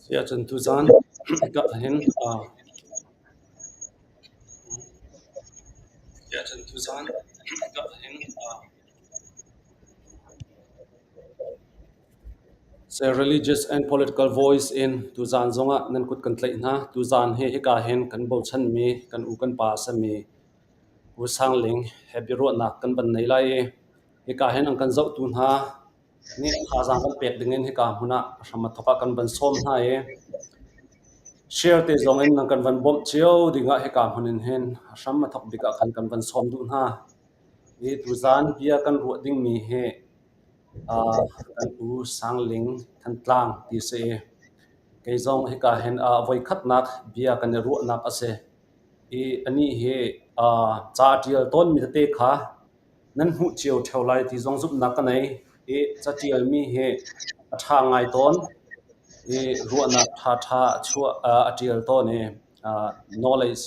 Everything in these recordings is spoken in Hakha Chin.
Siahcun tuzaan ka hin Siahcun tuzaan ka hin Say religious and political voice in tuzaan zongah nan kut kan tlaih hna. Tuzaan hi hika hin kan bochanmi kan u kan pa a simi Pu Sang Ling he biaruahnak kan van nei lai i hika hin an kan zohtu hna nih thazaang kan pek dingin hika hmun ah a hram a thawk ah kan van sawm hna i share te zong in nan kan van bawmh cio dingah hika hmun in hin a hram a thawk bik ah khan kan van sawm duh hna. Hi tuzaan bia kan ruah dingmi hi kan pu Sang Ling Thantlang ti a si i kei zong hika hin voikhatnak bia kan i ruahnak a si. I anih hi ca a ṭial tawnmi tete kha nan hmuh cio ṭheo lai ti zong zumhnak ka nei i caṭialmi hi a ṭha ngai tawn i ruahnak ṭhaṭha a chuah a ṭial tawn i knowledge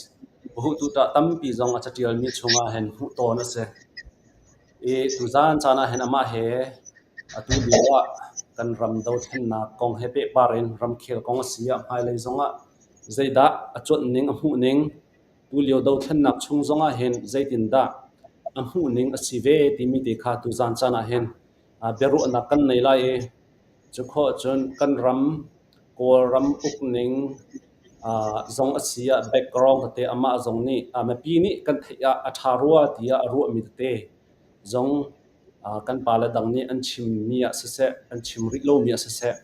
huhtu tah tampi zong a caṭialmi chungah hin hmuh tawn a si. I tuzaan caan ah hin amah he atu lio ah kan ram dothlennak kong he pehpar in ramkhel kong a si ah hmailei zongah zeidah a cuanh ning a hmuh ning Tulio dothlennak chung zongah hin zeitindah a hmuhning a si ve timi te kha tuzaan caan ah hin biaruahnak kan nei lai i cu khawh cun kan ram Kawlram ukning zong a si ah background tete amah zong nih mipi nih kan theih ah a ṭha rua tiah a ruahmi tete zong kan pale dang nih an chimmi ah siseh, an chim rih lomi ah siseh,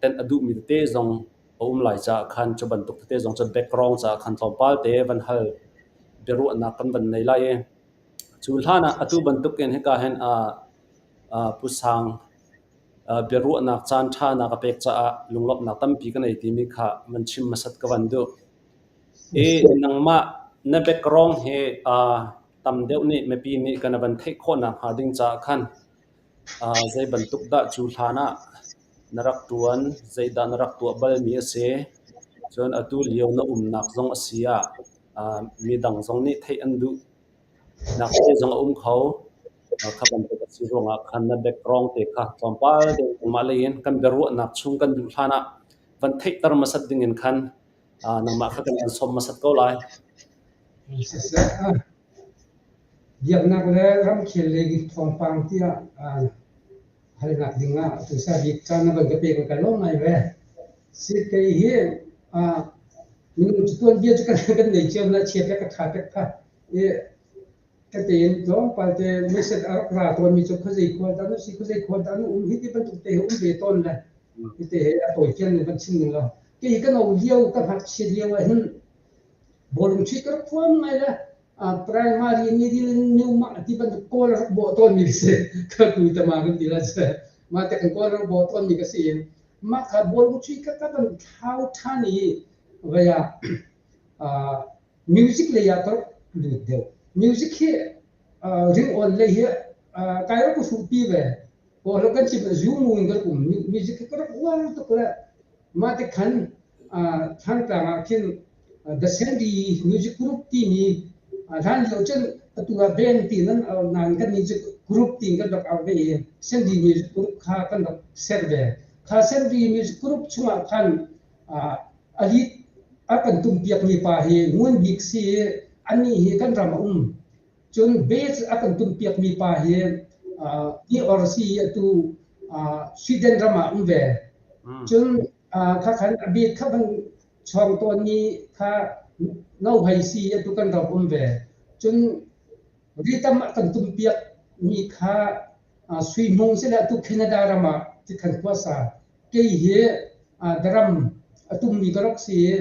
tenh a duhmi tete zong a um lai caah khan cu bantuk tete zong cu background caah khan tlawmpal te van hal biaruahnak kan van nei lai i cu hlan ah atu bantuk in hika hin Pu Sang biaruahnak caan ṭha na ka pek caah lunglawmhnak tampi ka nei timi kha van chim hmasat ka van duh. I nangmah na background hi tam deuh nih mipi nih kan van theih khawhnak hnga ding caah khan zei bantuk dah cu hlan ah na rak ṭuan, zeidah na rak tuah balmi a si. Cun atu lio na umnak zong a si ah midang zong nih theih an duh nak te zong a um kho. Kha bantuk a si ruangah khan na background te kha tlawmpal te nangmah lei in kan biaruahnak chung kan duh hlan ah van theihter hmasat ding in khan nangmah kha kan in sawm hmasat ko lai. Siseh, biaknak le ramkhel lei thawngpang tiah halnak dingah tusa bik caan na van ka pek ka lawm ngai ve. Si kei hi minung cu tuanbia cu kan kan nei cio na chia pek ka tha pek kha i ka tein tlawmpal te message a rak ra tawnmi cu khuazei khual dah na si khuazei khual dah na um hi ti bantuk te hi um ve tawn le hi te he a tawi fian ning van chim ning law kei ka no lio ka ngakchiat lio ah hin bawlung chuih ka rak huam ngai le primary middle new mah ti bantuk kawl rak bawh tawnmi ka si ka tu tama kan ti la si mah te kan kawl rak bawh tawnmi ka si mah kha bawlung chuih ka ka van thlau ṭhan i vei ah music lei ah ka rak lut deuh music hi ringawn lei hi kai rak hruhpi ve kawl kan chim zu in ka rak um music hi ka rak uar tuk le mah te khan Thantlang ah khin The Sandy Music Group timi hlan lio cun atu ah band ti nan nain kan nih cu group tiin kan rak auh ve i Sandy Music Group kha kan rak ser ve. Kha Sandy Music Group chungah khan a lead a kan tumpiakmi pa hi Ngun Bik si i anih hi kan ram a um. Cun bass a kan tumpiakmi pa hi Pi si i atu Sweden ram ah um ve. Cun Kha khan a bit kha van chawng tawnmi kha no hei si atu kan rak um ve. Cun ritam a kan tumpiak mi kha sui hmung sile atu Canada ram ah tikhan khuasa. Kei hi daram a tummi ka rak si i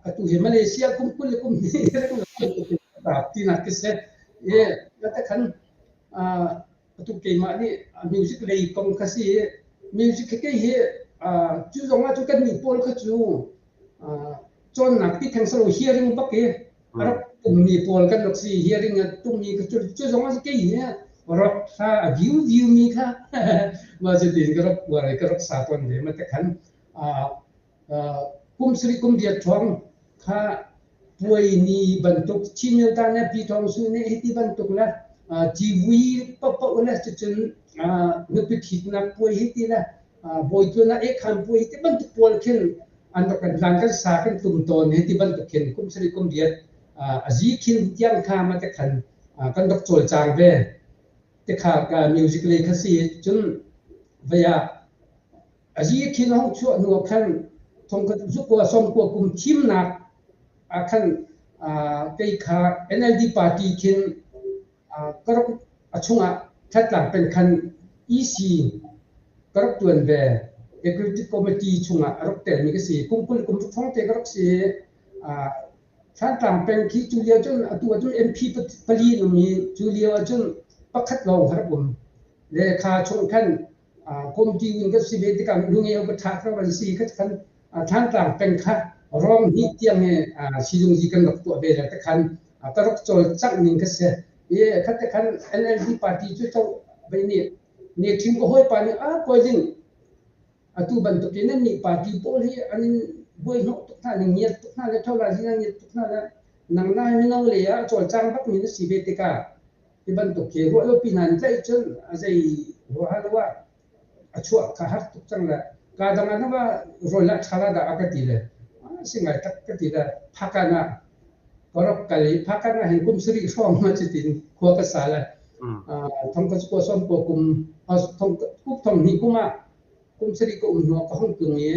atu hi Malaysia kum 20 le kum hnih tinak khi si. I khan Atu keimah nih music lei kong kha si i music kei hi cu zong ah cu kan nih pawl kha cu cawnnak ti theng salo hearing bak i a rak tummi pawl kan rak si hearing a tummi kha cu cu zong ah kei hi rock hla a view view mi kha mah cu tiin ka rak uar i ka rak sa tawn ve ma te khan kum sarih kum riat ṭhawng kha puai ni bantuk Chin Myotan le Pi Thawng Su nih hiti bantuk le civui paohpaoh le cucun nupi ṭhitnak puai hiti le Bawi tuan ah ekhan puai ti bantuk pawl khin an rak kan hlan kan sa kan tum tawn hi ti bantuk khin kum sarih kum riat a zi khin tiang kha ma te khan kan rak cawlcang ve. Te kha ka music lei kha si cun vei ah a zi khin hong chuah hnu ah khan thongkhat zukua sawmkua kum thimnak ah khan kei kha NLD party khin ka rak a chungah Thantlang peng khan EC ka rak ṭuan ve. Executive Committee chungah a rak telmi ka si. Kum 20 kum thong te ka rak si. Thantlang peng khi cu lio cun atu ahcun MP pali an um i cu lio ahcun pakhat lawng kha rak um. Le kha chung khan committee in kan si ve tikah lungeo ka ṭha kha van si kha khan Thantlang peng kha rawng hnih tiang hi sizungzi kan rak tuah ve le te khan ka rak cawlcangh ning kha si. I khat te khan NLD party cu co vei nih ne ṭhing ka hawipa nih a kawi ding atu bantuk in nan nih party pawl hi an in buai hnawh tuk hna ning ngiat tuk hna le tho la zin an ngiat tuk hna le nang na mino le ah cawlcang bak mi na si ve tikah hi bantuk hi ruah lo pi hna in tlaih cun a zei huaha lo ah a chuah kha har tuk cang le ka dang ah na va rawl ah ṭha la dah a ka ti le si ngai tak ka ti le phakan ah ka rak kal i phakan ah hin kum sarih hrawng ma cutin khua ka sa le thong ka kua som ko kum thong kum thong hnih kum ah kum sarih ka um hnu ah ka hong tlung i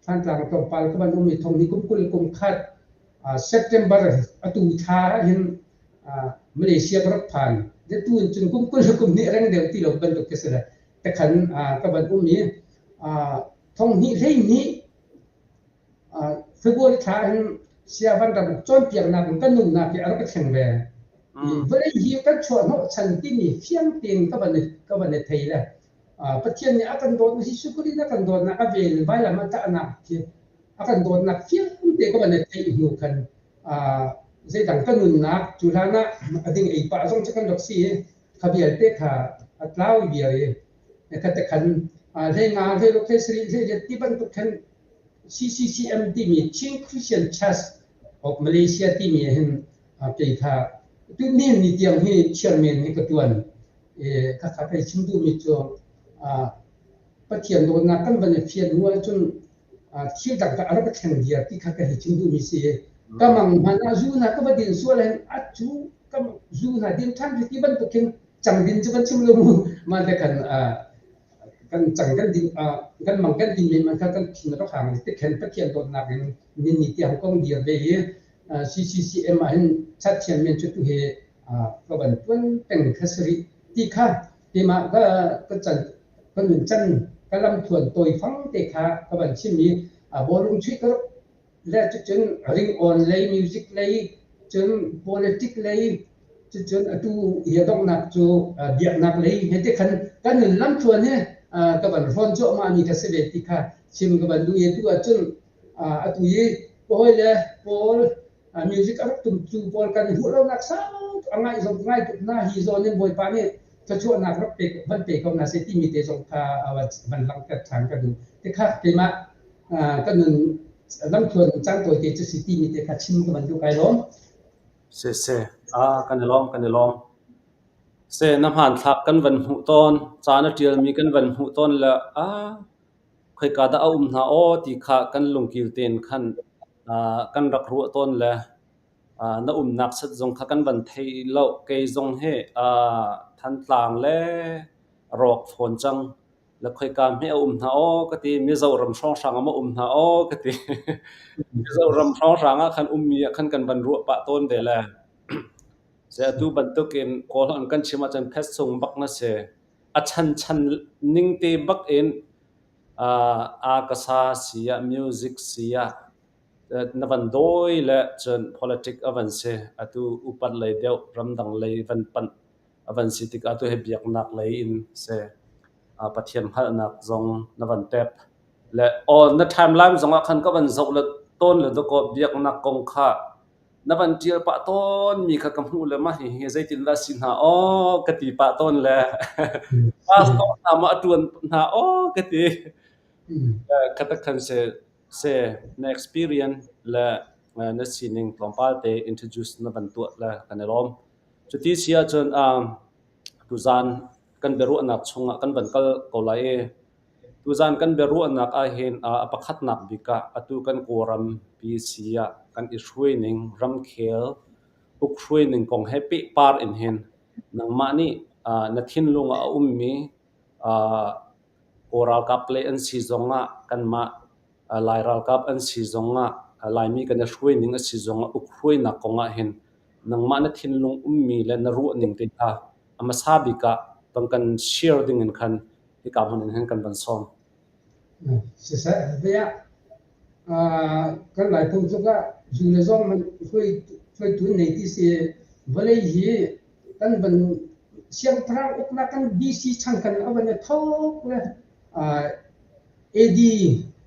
Thantlang tlawmpal ka van um i thong hnih kum 20 kum khat September atu thla ah hin Malaysia ka rak phan. Tu in cun kum 20 kum hnih reng deuh ti lo bantuk ka si le tekhan ka van um i thong hnih hlei hnih February thla hin Saya Van Ram cawnpiaknak in kan nunnak hi a rak ka thleng ve. Vawlei hi kan chuah hnawh chan timi fiang tein ka van ka van i thei le Pathian nih a kan dawtnak Jesuh Khrih nih a kan dawtnak a vel vailam a tahnak khi a kan dawtnak fiang te ka van i theih hnu khan zeidang ka nunnak cu hlan ah a ding ei pah zong cu kan rak si i kha vialte kha a tlau viar i kha te khan hlei nga hlei ruk hlei sarih hlei riat ti bantuk khan CCCM timi Chin Christian Church of Malaysia timi hin kei kha tu nihin ni tiang hi chairman hi ka tuan i khakha kei chim duhmi cu Pathian dawtnak kan van i fian hnu ahcun thil dangdang a rak ka thleng viar ti kha ka hei chim duhmi si. Ka mang hmanh ah zu hna ka va din sual ahhin a cu ka zu hna din ṭhan ti bantuk khin cang din cu kan chim lo mu. Mah te khan kan cang kan din kan mang kan din men man kha kan thin rak hang ti khan Pathian dawtnak in nin ni tiang kong dir ve i CCCM ah hin chat thiam men cu tu he ka van tuan peng kha si rih ti kha keimah ka ka can ka nun can ka lamthluan tawifang te kha ka van chim i ballroom chuih ka rak le cucun ringawn lei music lei cun politic lei cucun atu hi a donghnak cu biaknak lei he te khan kan nun lamthluan hi ka van hrawn cuahmah mi ka si ve ti kha chim ka van duh i atu ahcun atu i ka hawile pawl music a rak tumtu pawl kan i hmuh lonak sau a ngaih zong ngai tuk na hi zawn in Bawipa nih thluachuahnak rak pe van pe ko hna seh timi te zong kha van langhter ṭhan ka duh. Tikha keimah ka nun lamthluan caan tawite cu si timi te kha chim ka van duh kai lawm. Siseh, kan i lawm, kan i lawm. Seh, na hmanthlak kan van hmuh tawn, ca na ṭialmi kan van hmuh tawn le khoika dah a um hna aw ti kha kan lungkil tein khan kan rak ruah tawn le na umnak set zong kha kan van thei lo. Kei zong hi Thantlang le rawk fawn cang. Le khoika hme a um hna aw ka ti. Mizoram hrawnghrang ah maw um hna aw ka ti. Mizoram hrawnghrang ah khan ummi ah khan kan van ruah pah tawn ve le. Se atu bantukin Kawl an kan chim ahcun phet sung bak na si. A chan chan ning te bak in aa ka sa si ah music si ah na van dawi le cun politic a van si. Atu upat lei deuh ramdang lei van panh a van si tikah atu hi biaknak lei in si. Pathian hngalhnak zong na van tep. Le aw na timeline zong ah khan ka van zoh le tawn le dawkaw biaknak kong kha na van ṭial pah tawn mi kha ka hmuh le mah hihi zeitindah si hna aw ka ti pah tawn le pastor hna maw a ṭuan hna aw ka ti. Kha khan se se na experience le na sining tlawmpal te introduce na van tuah le kan i lawm. Cuti si ahcun tuzaan kan biaruahnak chungah kan van kal ko lai i. Tuzan kan biaruahnak ahhin a pakhatnak bik ah atu kan Kawlram PC ah kan i hruaining ramkhel ukhruaining kong he pehpar in hin nangmah nih na thinlung ah a ummi Kawl ralkap lei an si zongah kanmah Lai ralkap an si zongah Laimi kan i hruaining a si zongah ukhruainak kong ahhin nangmah na thinlung ummi le na ruahning te kha a hmasa bik ah van kan share ding in khan hika hmun in hin kan van sawm. Siseh, vei ah kan Laiphung tluk ah zu le zawng man hruaitu nei ti si vawlei hi kan van siangpahrang uknak kan BC chan kan a van i thawk le AD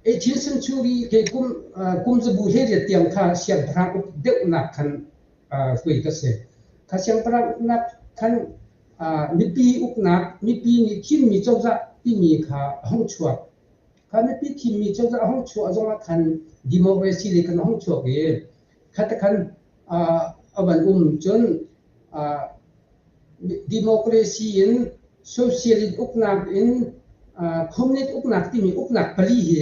18th century ke kum kum zabu hlei tiang kha siangpahrang uk deuhnak khan hruai ka si. Kha siangpahrang uknak khan mipi uknak mipi nih thimmi cozah timi kha a hung chuak. Kha mipi thimmi cozah a hung chuah zongah khan democracy lei khan a hung chuak i kha khan a van um cun democracy in socialist uknak in communist uknak timi uknak pali hi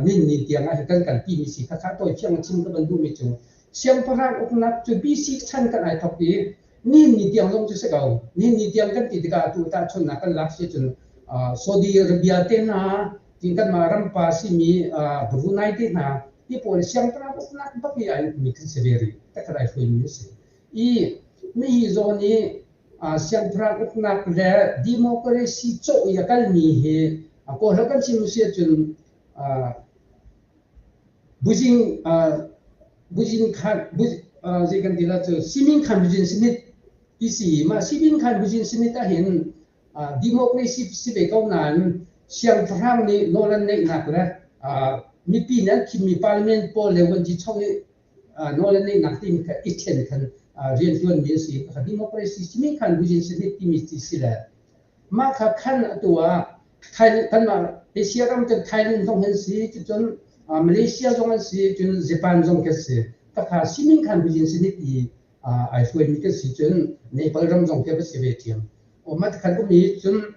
nin ni tiang ah kan kan timi si kha kha tawi fiang chim ka van duhmi cu siangpahrang uknak cu BC chan kan ai thok i ni ni tiang zong cu si ko ni ni tiang kan ti tikah atu tahchunhnak kan lak si cun Saudi Arabia te hna tin kanmah rampa simi Brunei te hna ti pawl siangpahrang uknak bak i ai ukmi kan si ve rih takhat ai hruaimi a si i mihi zawn i siangpahrang uknak le democracy cawh i a kalmi hi Kawl kan chim si ahcun Buzing buzing khan zei kan ti la cu Simin khan buzin sinit ti si mah Simin khan buzin sinit ahhin democracy si ve ko nain siangpahrang nih nawl an neihnak le mipi nih an thimmi parliament pawl le vuanci-chong nih nawl an neihnak timi kha i ṭhen khan rianṭuanmi an si. Democracy Simin khan buzin sinit timi ti si le Mah kha khan atu ah Thailand kanmah Asia ram cun Thailand zong an si, cucun Malaysia zong an si, cun Japan zong kan si. Takha sining khan bujin sinit i ai hruaimi kan si cun Nepal ram zong khi va si ve ṭhiam. Mah khan um i cun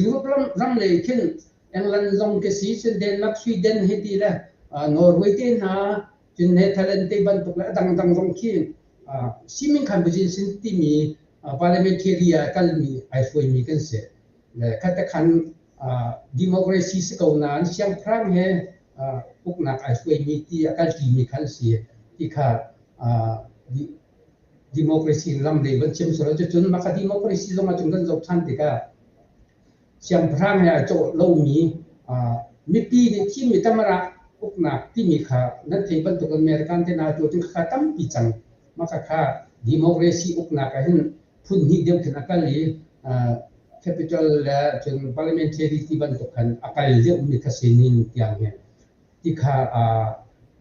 Europe ram, ram lei khin England zong ka si, cun Denmark, Sweden hei ti le Norway te hna, cun Netherlands te bantuk le a dangdang zong khi sining khan bujin sin timi parliamentary ah kalmi ai hruaimi kan si. Le khat khan democracy si ko nain siangpahrang he uknak ai hruaimi ti a kalṭimi khan si ti kha democracy lam lei van chim sawh cucun mah kha democracy zong ahcun kan zoh ṭhan tikah siangpahrang he ai cawh lomi mipi nih thimmi tamara uknak timi kha nan thei bantuk American te hna tu cun kha tampi cang. Mah kha democracy uknak ah hin phun hnih deuh khin a kal i capital le cun parliamentary ti bantuk khan a kal deuhmi kha si ning tiang hi ti kha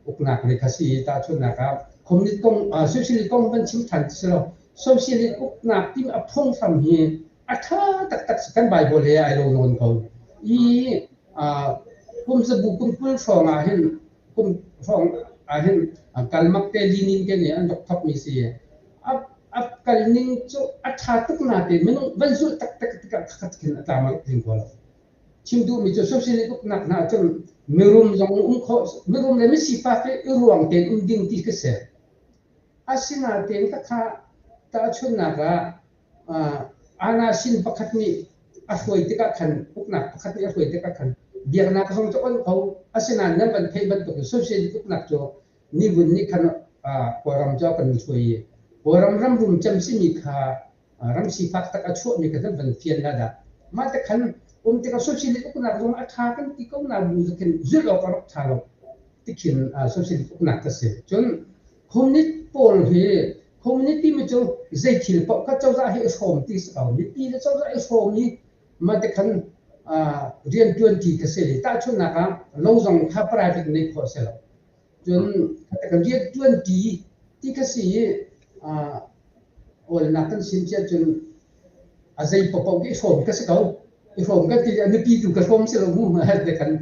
uknak le kha si tahchunhnak ah communist kong socialist kong van chim than si lo socialist uknak tim a phunghram hi a tha taktak si kan Bible he ai lo nawn ko i kum zabu kum 20 hrawng ah hin kum hrawng ah hin kalmak te linin ke nih an rak thawkmi si a a kal ning cu a ṭha tuk natein minung van zulh taktak tikah khakhat khin a tlam a rak tling ko lo. Chim duhmi cu socialist uknak hna ahcun mirum zong um khawh mirum le misifak hi i ruang tein um ding ti khi si. Asinain khakha tahchunhnak ah Anasin pakhat nih a hruai tikah khan uknak pakhat nih a hruai tikah khan biaknak zong cu on ko asinain nan van theih bantukin socialist uknak cu nivun nih khan Kawlram cu a kan hruai i Kawlram ram rum cem simi kha ram sifak tak a chuahmi kha van fian la dah mah te khan um tikah socialist uknak zong a ṭha kan ti ko na bu khin zulh awk a rak ṭha lo tikhin socialist uknak ka si cun communist pawl hi communist timi cu zei thil paoh kha cozah hi i hrawm ti si ko mipi le cozah i hrawm i mah te khan rianṭuan ti ka si tahchunhnak ah lo zong kha private neih khawh si lo Cun kan rianṭuanṭi ti kha si i awlnak kan sim si ahcun a zei paohpaoh khi i hrawm ka si ko. I hrawm ka ti a nupi tu ka hrawm si lo mu te kan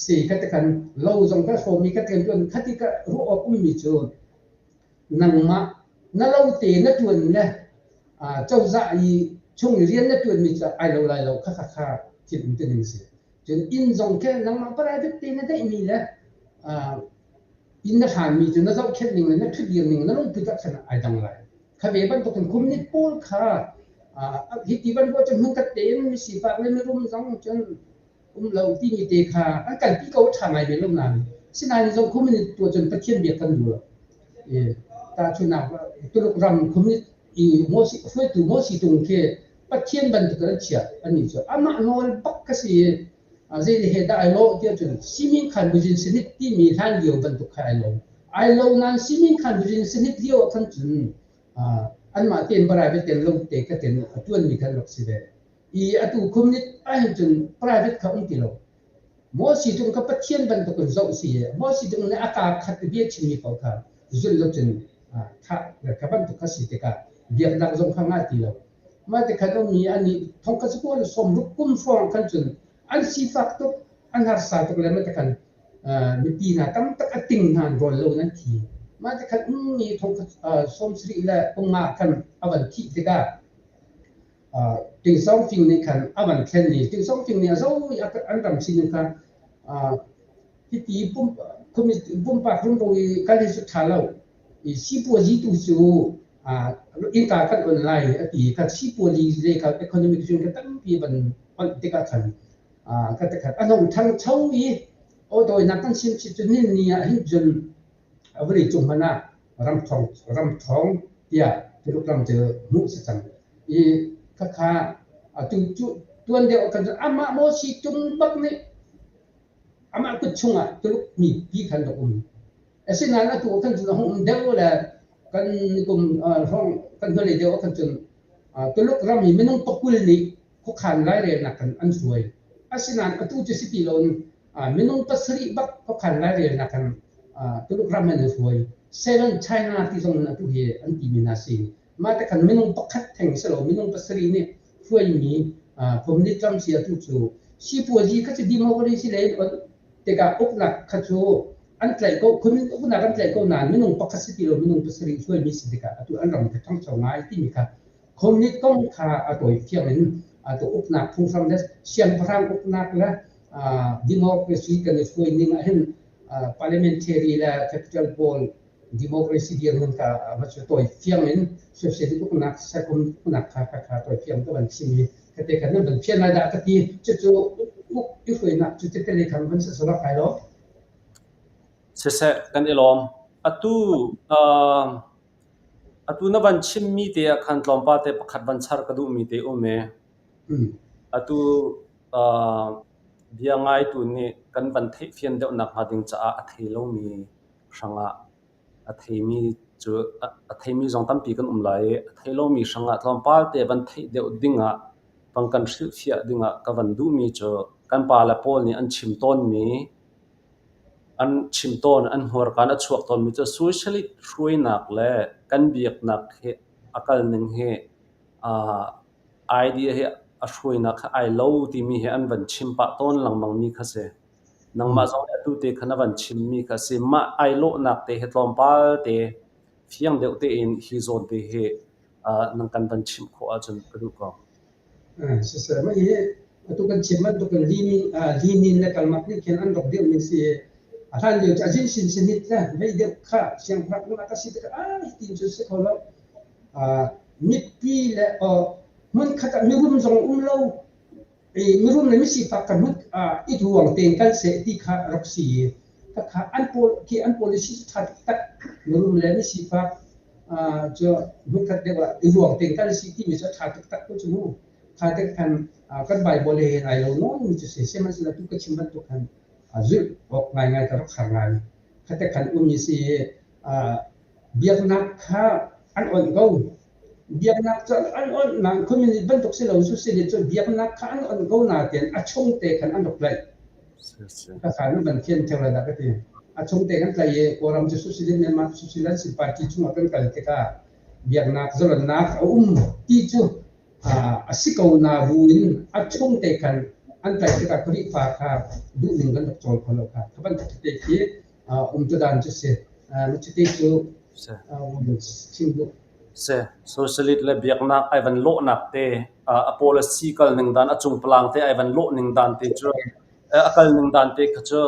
si kha te kan lo zong ka hrawm i ka rianṭuan khati ka ruah awk ummi cu nangmah na lo te na ṭuan le cozah i chung i rian na ṭuanmi cu ai lo lai lo kha kha kha thil um ti ning si. Cun inn zong khi nangmah private te na daihmi le inn na hlanmi cu na zohkhenh ning le na ṭhutdir ning na lungput ah khan ai dang lai. Kha ve bantukin kumnit pawl kha hiti van ruah cu hmunkhat tein misifak le mirum zong cun um lo timi te kha an kalpi ko a ṭha ngai ve lo nain sinain zong communist tuah cun Pathian biak kan duh lo. Tahchunhnak Tuluk ram communist i hruaitu Mao Zedong khi Pathian bantuk in an chiah annih cu amah nawl bak ka si i zei le he dah ai lawh tiah cun Simin Khan Bujin Senit timi hlan lio bantuk kha ai lo. Ai lo nain Simin Khan Bujin Senit lio ah khan cun anmah tein private ten lo te kha ten a ṭuanmi khan rak si ve. I atu communist ahhin cun private kha um ti lo. Maw Zedong kha Pathian bantukin zoh si i Maw Zedong nih a kaa khat i bia chimmi paoh kha zulh lo cun thah kha bantuk kha si tikah biaknak zong kha ngah ti lo. Mah tikhan ummi annih thongkhat zakua le 60 kum hrawng khan cun an sifak tuk, an harsa tuk le mah tikhan mipi hna tam tak a ting hna an rawl lo in an thi. Mah tikhan ummi thongkhat 75 khan a van thih tikah Tingsawngfing nih khan a van thlen i Tingsawngfing nih a zo i an ram sining kha hiti pumpak rumro i kal hi cu ṭha lo i sipuazi tu cu innka kan on lai a ti kha sipuazi le kha economic zung kha tampi van onh tikah khan ka ti khat a hung ṭhangcho i awtawinak kan sim chih cu nin ni ah hin cun a vawlei cung hmanh ah ramṭhawng ramṭhawng tiah Tuluk ram cu hmuh si cang. I khakha atu cu tuan deuh khan cun amah maw si tung bak nih amah kut chungah Tuluk mipi khan rak um. Asinain atu khan cun a hung um deuh le kan kum hrawng kan hnulei deuh khan cun Tuluk ram i minung pakul nih khuakhan lairelnak khan an hruai. Asinain atu cu si ti loin minung pasarih bak khuakhan lairelnak khan Tuluk ram in an hruai. Seven China ti zong in atu hi an timi hna si. Mah te khan minung pakhat theng si lo minung pasarih nih hruaimi communist ram si atu cu sipuazi kha cu democracy lei in tikah uknak kha cu an tlaih ko communist uknak an tlaih ko nain minung pakhat si ti lo minung pasarih hruaimi si tikah atu an ram kha ṭhangcho ngai timi kha communist kong kha a tawi fiang in atu uknak phunghram le siangpahrang uknak le democracy kan i hruai ning ah hin parliamentary le capital pawl democracy dirhmun kha va cu tawi fiang in socialist uknak serkum uknak kha kha kha tawi fiang ka van chim i ka te khan nan van fian lai dah ka ti cucu uk i hruainak cu tete lei khan van sasala kai lo. Siseh kan i lawm. Atu atu na van chimmi te ah khan tlawmpal te pakhat van char ka duhmi te um i atu bia ngaitu nih kan van theihfian deuh nakhnga ding caah a thei lomi hrangah a theimi cu a theimi zong tampi kan um lai i a thei lomi hrangah tlawmpal te van theih deuh dingah van kan hrilhfiah dingah ka van duhmi cu kan pale pawl nih an chim tawnmi an chim tawn an hmurka in a chuak tawnmi cu socialist hruainak le kan biaknak hi a kalning hi idea hi a hruainak kha ai lo timi hi an van chim pah tawn lengmangmi kha si. Nangmah zong nih atu te kha na van chimmi kha a si. Mah ai lawhnak te hi tlawmpal te fiang deuh tein hi zawn te hi nang kan van chimh khawh ahcun ka duh ko. Siseh, mah hi atu kan chim bantuk in Lenin le Karl Marx nih khin an rak dirhmi si i a hlan lio cu a zin sin sin hit le vei deuh kha siangpahrang a ka si tikah ah hitin cun si kho lo. Mipi le hmunkhat ah mirum zong um lo i mirum le misifak kha hmun i ruang tein kal seh ti kha rak si i khakha an pawl khi an policy cu ṭha taktak mirum le misifak cu hmunkhat deuh ah i ruang tein kal si timi cu a ṭha taktak ko cu mu. Kha te khan kan Bible he hin ai lo nawn mi cu si sihmanhsehlaw tu ka chim bantuk khan zulh awk ngaingai ka rak har ngai. Kha te khan um i si i biaknak kha an onh ko. Biaknak cu an onh nain communist bantuk si lo cu si cu biaknak kha an onh ko nain a chung te khan an rak tlaih. Khakha nan van fian theo lai dah ka ti. A chung te kan tlaih i Kawlram cu Socialist Myanmar Socialist Party chungah kan kal tikah biaknak zalonnak a um ti cu a si ko na bu in a chung te khan an tlaih tikah Khrihfa kha duhning kan rak cawl kho lo kha. Kha bantuk tete khi um tu dan cu si. Cuti cu chim duh. Si. Socialist le biaknak ai van lawhnak te, a policy kal ning dan, a cungpalang te ai van lawh ning dan te cu. A kal ning dan te kha cu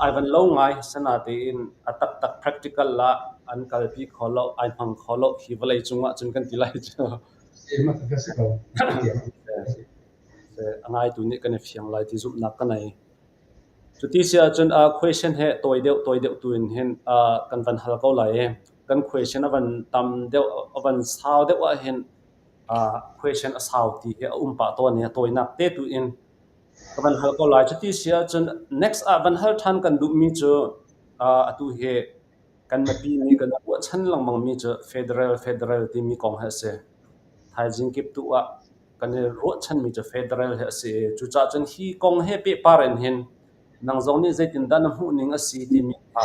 ai van lo ngai. Sinatein a taktak practical ah an kalpi kho lo, ai hmang kho lo hi vawlei cungah cun kan ti lai cu. A ngaitu nih kan i fiang lai ti zumhnak ka nei. Cuti si ahcun question he tawi deuh tawi deuh tu in hin kan van hal ko lai i kan question a van tam deuh a van sau deuh ahhin question a sau ti hi a um pah tawn i a tawinak te tu in ka van hal ko lai. Cuti si ahcun next ah van hal ṭhan kan duhmi cu atu hi kan mipi nih kan ruahchan lengmangmi cu federal federal timi kong hi a si. Thaizing kip tu ah kan i ruahchanmi cu federal hi a si i cucaah cun hi kong he pehpar in hin nang zong nih zeitindah na hmuhning a si timi kha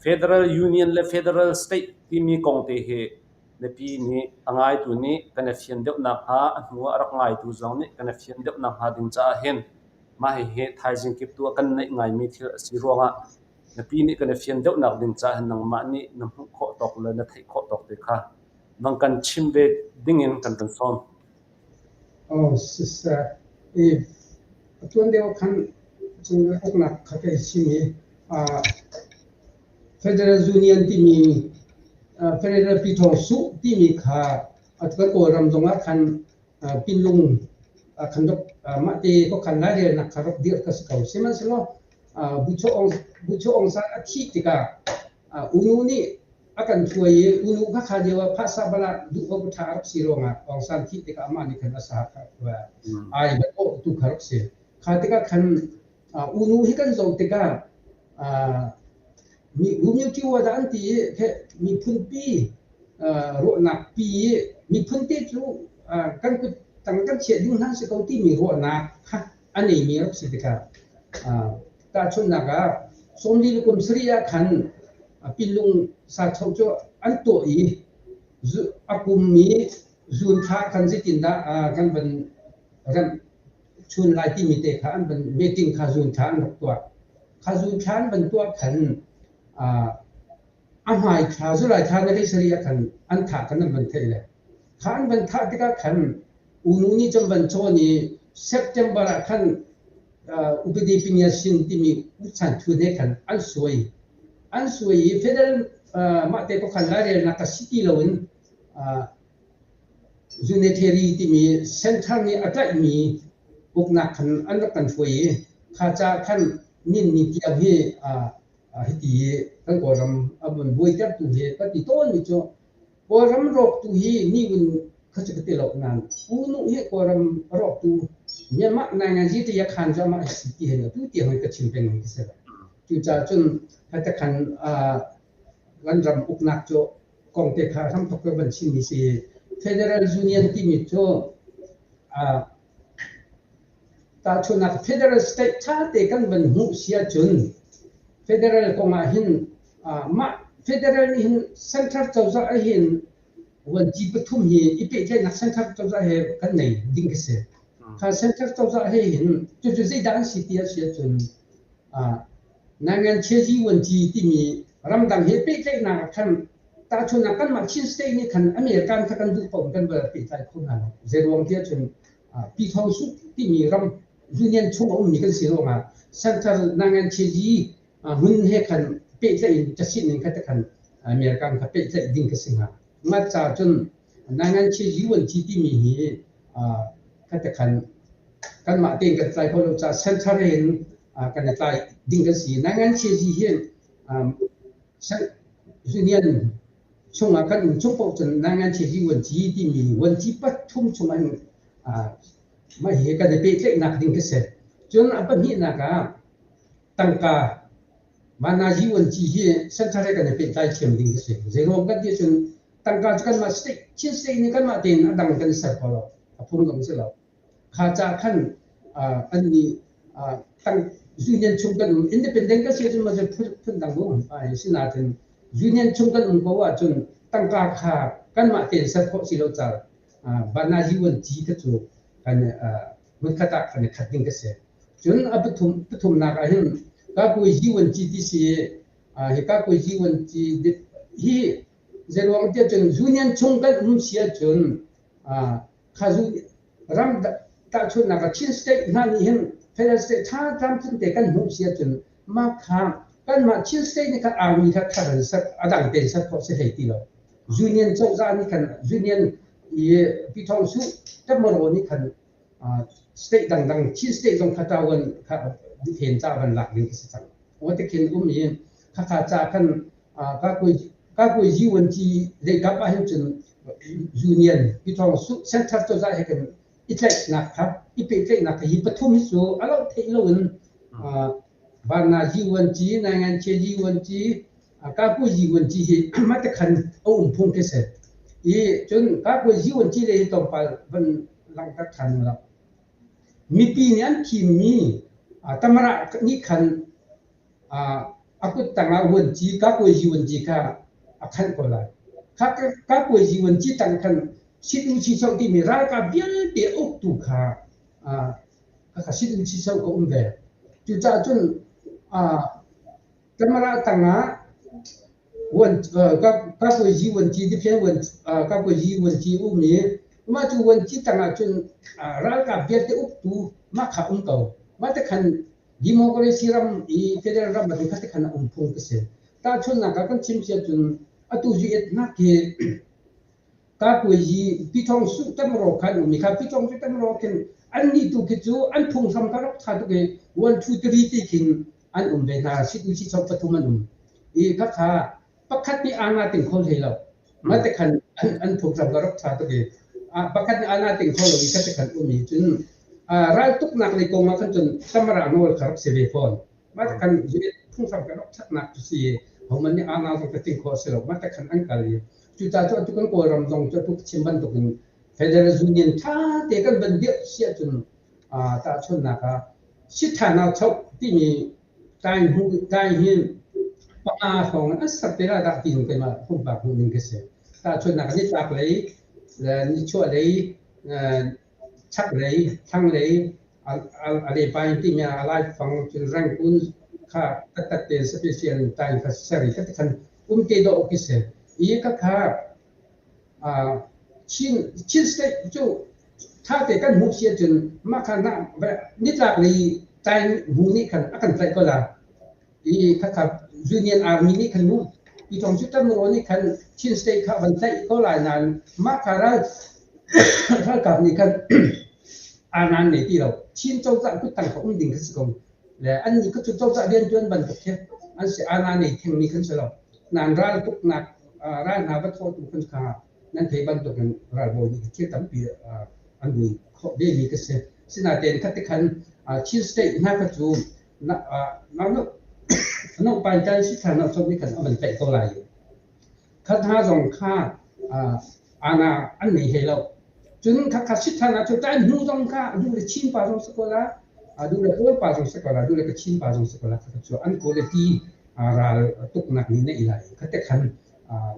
federal union le federal state timi kong te hi mipi nih a ngaitu nih kan i fian deuh nakhnga a hnu ah a rak ngaitu zong nih kan i fian deuh nakhnga ding caah hin mah hihi thaizing kip tu ah kan neih ngaimi thil a si ruangah mipi nih kan i fian deuh nak ding caah hin nangmah nih na hmuh khawh tawk le na theih khawh tawk te kha nang kan chim ve dingin kan kan sawm. Oh, siseh, i tuan deuh khan cun uknak kha kai chim i Federal Union timi Federal Pyithawngsuh timi kha atu kan Kawlram zongah khan Pinlung khan rak mahte khuakhan lairelnak kha rak dirh ka si ko. Sihmanhsehlaw Bucho Aung San a thih tikah U Nu nih a kan hruai i U Nu kha kha lio ah phahsa balah duh awk ṭha a rak si ruangah Aung San thih tikah amah nih khan a sa kha ai va tu kha rak si. Kha tikah khan U Nu hi kan zoh tikah Rumyuṭiwa dah an ti i miphunpi ruahnak pi i miphun te cu kan kut tang kan chiah ding hna si ko timi ruahnak kha a neimi a rak si tikah tahchunhnak ah 40 le kum sarih ah khan Pinlung sachoh cu an tuah i a kum i June thla khan zeitindah kan van remh chun lai timi te kha an van meeting kha zun thla an rak tuah. Kha zun thla an van tuah khan a hmai thla July thla na sarih ah khan an thah khan an van theih le kha an van thah tikah khan unu nih cun van cawn i September ah khan upadi pinya sin timi uchan thu ne khan an suai an suai i federal mah te ko khan lairelnak ka si ti loin Unitary timi center nih a tlaihmi uknak khan an rak kan hruai i kha caah khan ninni tiang hi hiti kan Kawlram a vun buaitertu hi ka ti tawnmi cu Kawlram rawktu hi ni vun kha cu ka ti lo nain U Nu hi Kawlram a rawktu Myanmar nainganzi ti khan cu amah si ti hin atu tiang hi ka chim peng mi si. Cucaah cun hata khan kan ram uknak cu kong te kha hramthok ka van chimmi si. Federal Union timi cu tahchunhnak federal state ṭha te kan van hmuh si ahcun federal kong ah hin mah federal nih hin central cozah ah hin vuanci pathum hi i pehtlaihnak central cozah he kan nei ding ka si. Kha central cozah he hin cucu zeidah an si ti a si ahcun Nangan Chiazi Vuanci timi ramdang he pehtlaihnak ah khan tahchunhnak kanmah Chin State nih khan American kha kan duh paoh kan va pehtlai kho hna lo. Zeiruang tiah cun Pyithawng Suh timi ram union chung a ummi kan si ruangah Central Nangan Chiazi hmun he khan pehtlaih in casin in kha te khan American kha pehtlaih ding ka si hnga. Mah ca cun Nangan Chiazi Vuanci timi hi kha te khan kanmah tein kan tlai kho lo caah Central in kan i tlai ding kan si. Nangan Chiazi hi Union chungah kan um chung paoh cun Nangan Chiazi Vuanci timi vuanci pathum chungah hin mah hi kan i pehtlaihnak ding khi si. Cun a pahnihnak ah tangka Manazi vuanci hi central he kan i pehtlai thiam ding khi si. Zeiruang kan ti cun tangka cu kanmah state Chin state nih kanmah tein a dang kan i ser kho lo. A phung zong si lo. Kha ca khan an nih tang union chung kan um independent kan si ahcun maw phun dang um ai sinain union chung kan um ko ahcun tangka kha kanmah tein ser khawh si lo ca banazi vuanci kha cu kan hmunkhat ah kan i khat ding ka si. Cun a pathum pathumnak ah hin kakuai vuanci ti si hi kakuai vuanci hi zeiruang tiah cun union chung kan um si ahcun kha zu ram tahchunhnak ah Chin state hna nih hin Federal state ṭha tlamtling te kan hmuh si ahcun mah kha kanmah Chin state nih khan army kha thar in ser a dang tein ser khawh si hlei ti lo. Union cozah nih khan Union i Pyithawngsuh Tamaraw nih khan state dangdang Chin state zong kha ṭawan kha diphen ca van lak ding khi si cang. Tikhin um i khakha ca khan kakuai UNG leikap ahhin cun Union Pyithawngsuh Central cozah he kan i tlaihnak kha i pehtlaihnak kha hi pathum hi cu a loh theih loin Vanna UNG, Nainganche UNG, Kakuai UNG hi mah te khan a um phung khi si. I cun Kakuai UNG le hi tlawmpal van langhter ṭhan u law. Mipi nih an thimmi Tamara nih khan a kut tangah vuanci, kakuaizi vuanci kha a khanh ko lai. Kha kakuaizi vuanci tang khan sit u chicho timi ralkap vialte uktu kha kha sit u chicho ka um ve. Cucaah cun Tamara tangah kakuaizi vuanci defense kakuaizi vuanci um i mah cu vuanci tangah cun ralkap vialte uktu mah kha um ko. Mah te khan democracy ram i federal ram ah kha te khan a um phung ka si. Tahchunhnak ah kan chim sia cun atu US nak hi kakuaizi pithong su tamro khan um i kha pithong su tamro khin an nih tu khi cu an phunghram kha rak tha tuk i 1 2 3 ti khin an um ve hna sit u si chok pathum an um i khakha pakhat nih ana ting kho hlei lo ma te khan an phunghram ka rak tha tuk i pakhat nih ana ting kho lo i kha te khan um i cun ral tuknak lei kong ah khan cun samara nawl kha rak si ve fawn ma te khan phunghram ka rak thatnak cu si homan nih ana zong ka ting kho si lo ma te khan an kal i cucaah cu atu kan kawlram zong cu atu chim bantuk in federal union tha te kan van dirh si ahcun tahchunhnak ah Sitthana choh timi kai hi panga hrawng an ser te lai dah tiin keimah pumpak hmuhning ka si. Tahchunhnak nitlak lei, nichuah lei, chaklei, thlanglei, a lepai timi a laifang cun Rangoon kha taktak tein special time kha ser i kha khan um te dawh khi si. I khakha Chin state cu ṭhate kan hmuh si ahcun mah kha nitlak lei tain bu nih khan a kan tlaih ko la. I khakha Union Army nih khan mu i thong cu Tamro nih khan Chin state kha van tlaih ko lai nain mah kha ral ralkap nih khan aa nei ti lo. Chin cozah kuttang kha um ding kha si ko. Le annih kha cu cozah rianṭuan bantuk khi an si aa nei thengmi khan si lo. Nain ral tuknak ral hna va thawhtu khan kha nan thei bantukin ralbawi nih thil tampi an vui khawh vemi ka si. Sinain khat khan Chin state hna kha cu no pan tan si thla no chom nih khan a van tlaih ko lai. Khat hna zong kha ana an nei hlei lo. Cun kha kha sit than ahcun tan hnu zong kha duh le Chin pa zong si ko la, duh le Kawl pa zong si ko la, duh le Kachin pa zong si ko la, kha cu an quality ral tuknak nih neih lai. Kha te khan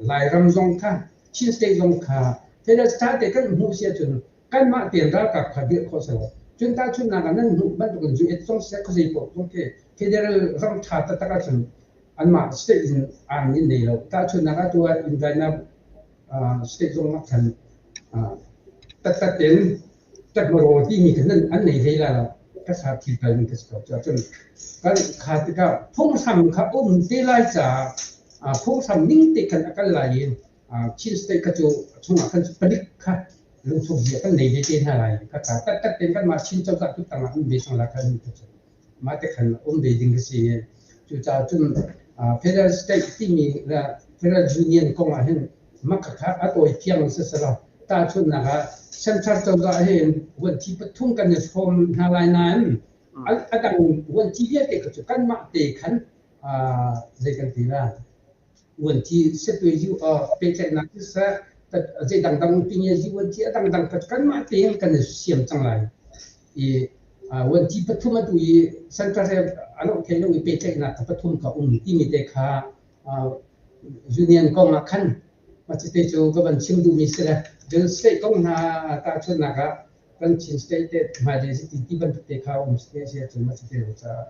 Lairam zong kha Chin State zong kha federal state kan hmuh si ahcun kanmah tein ralkap kha dirh khawh si lo. Cun tahchunhnak ah nan hmuh bantukin US zong seh khuazei paoh zong khi federal ram ṭha taktak ahcun anmah state in army nei lo. Tahchunhnak ah tu ah Indiana state zong ah khan taktak tein Tatmaraw timi kha nan an nei hlei lai lo. Ka sa thil kal ning ka si ko. Cun kan kha tikah phunghram kha um te lai caah phunghram ning te khan a kal lai i Chin state kha cu chungah khan palik kha lungchung hi kan nei ve te hna lai. Kha kha taktak tein kanmah Chin cozah tu tangah um ve cang la kha nu cu mah te khan um ve ding ka si. Cucaah cun federal state timi le federal union kong ah hin mah khakha a tawi thiang siselaw tahchunhnak ah central cozah hin vuanci pathum kan i hrawm hna lai nain a dang vuanci vialte kha cu kanmah te khan zei kan ti la vuanci setwe pehtlaihnak siseh zei dangdang pinge vuanci a dangdang kha kanmah tein kan i siam cang lai i vuanci pathum atu i central he a loh thei lo i pehtlaihnak kha pathum kha um timi te kha Union kong ah khan mah cuti cu ka van chim duhmi si le cun state kong hna tahchunhnak ah kan Chin state te hmailei si ti bantuk te kha um si si ahcun mah cuti lo caah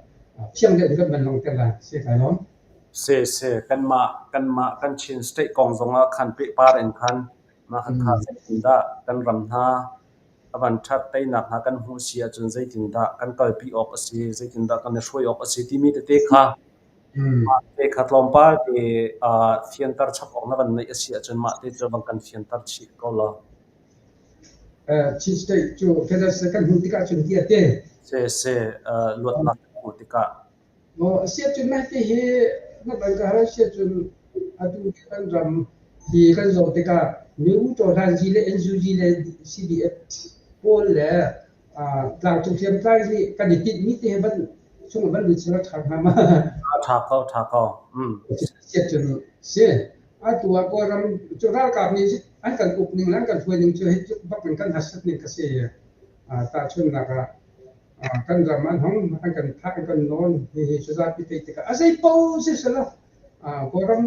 thiang deuh in kan van langhter lai si kai lawm. Se se kanmah kanmah kan Chin state kong zong ah khan pehpar in khan mah kha zeitindah kan ram hna. A van ṭhat teinak hna kan hmuh si ahcun zeitindah kan kalpi awk a si, zeitindah kan i hruai awk a si timi tete kha mah te kha tlawmpal te fianter chap awk na van neih a si ahcun mah te cu van kan fianter chih ko law. Chin State cu federal kan hmuh tikah cun ti a te. Se se luatnak kan hmuh tikah. Maw a si ahcun mah ti hi na ban ka hal si ahcun atu hi kan ram hi kan zoh tikah mibu cohlanzi le NUG le CDF pawl le tlangcung hriamtlai nih kan i tinhmi te hi van chung van lut seh law ṭha hnga ma? Ṭha ko, ṭha ko. Si ahcun si. Atu ah Kawlram cu ralkap nih an kan uk ning le an kan hruai ning cu hi tluk bak in kan harsat ning kha si. Tahchunhnak ah kan ram an hong an kan thah an kan nawn hihi cu zapi theih tikah a zei paoh siselaw Kawlram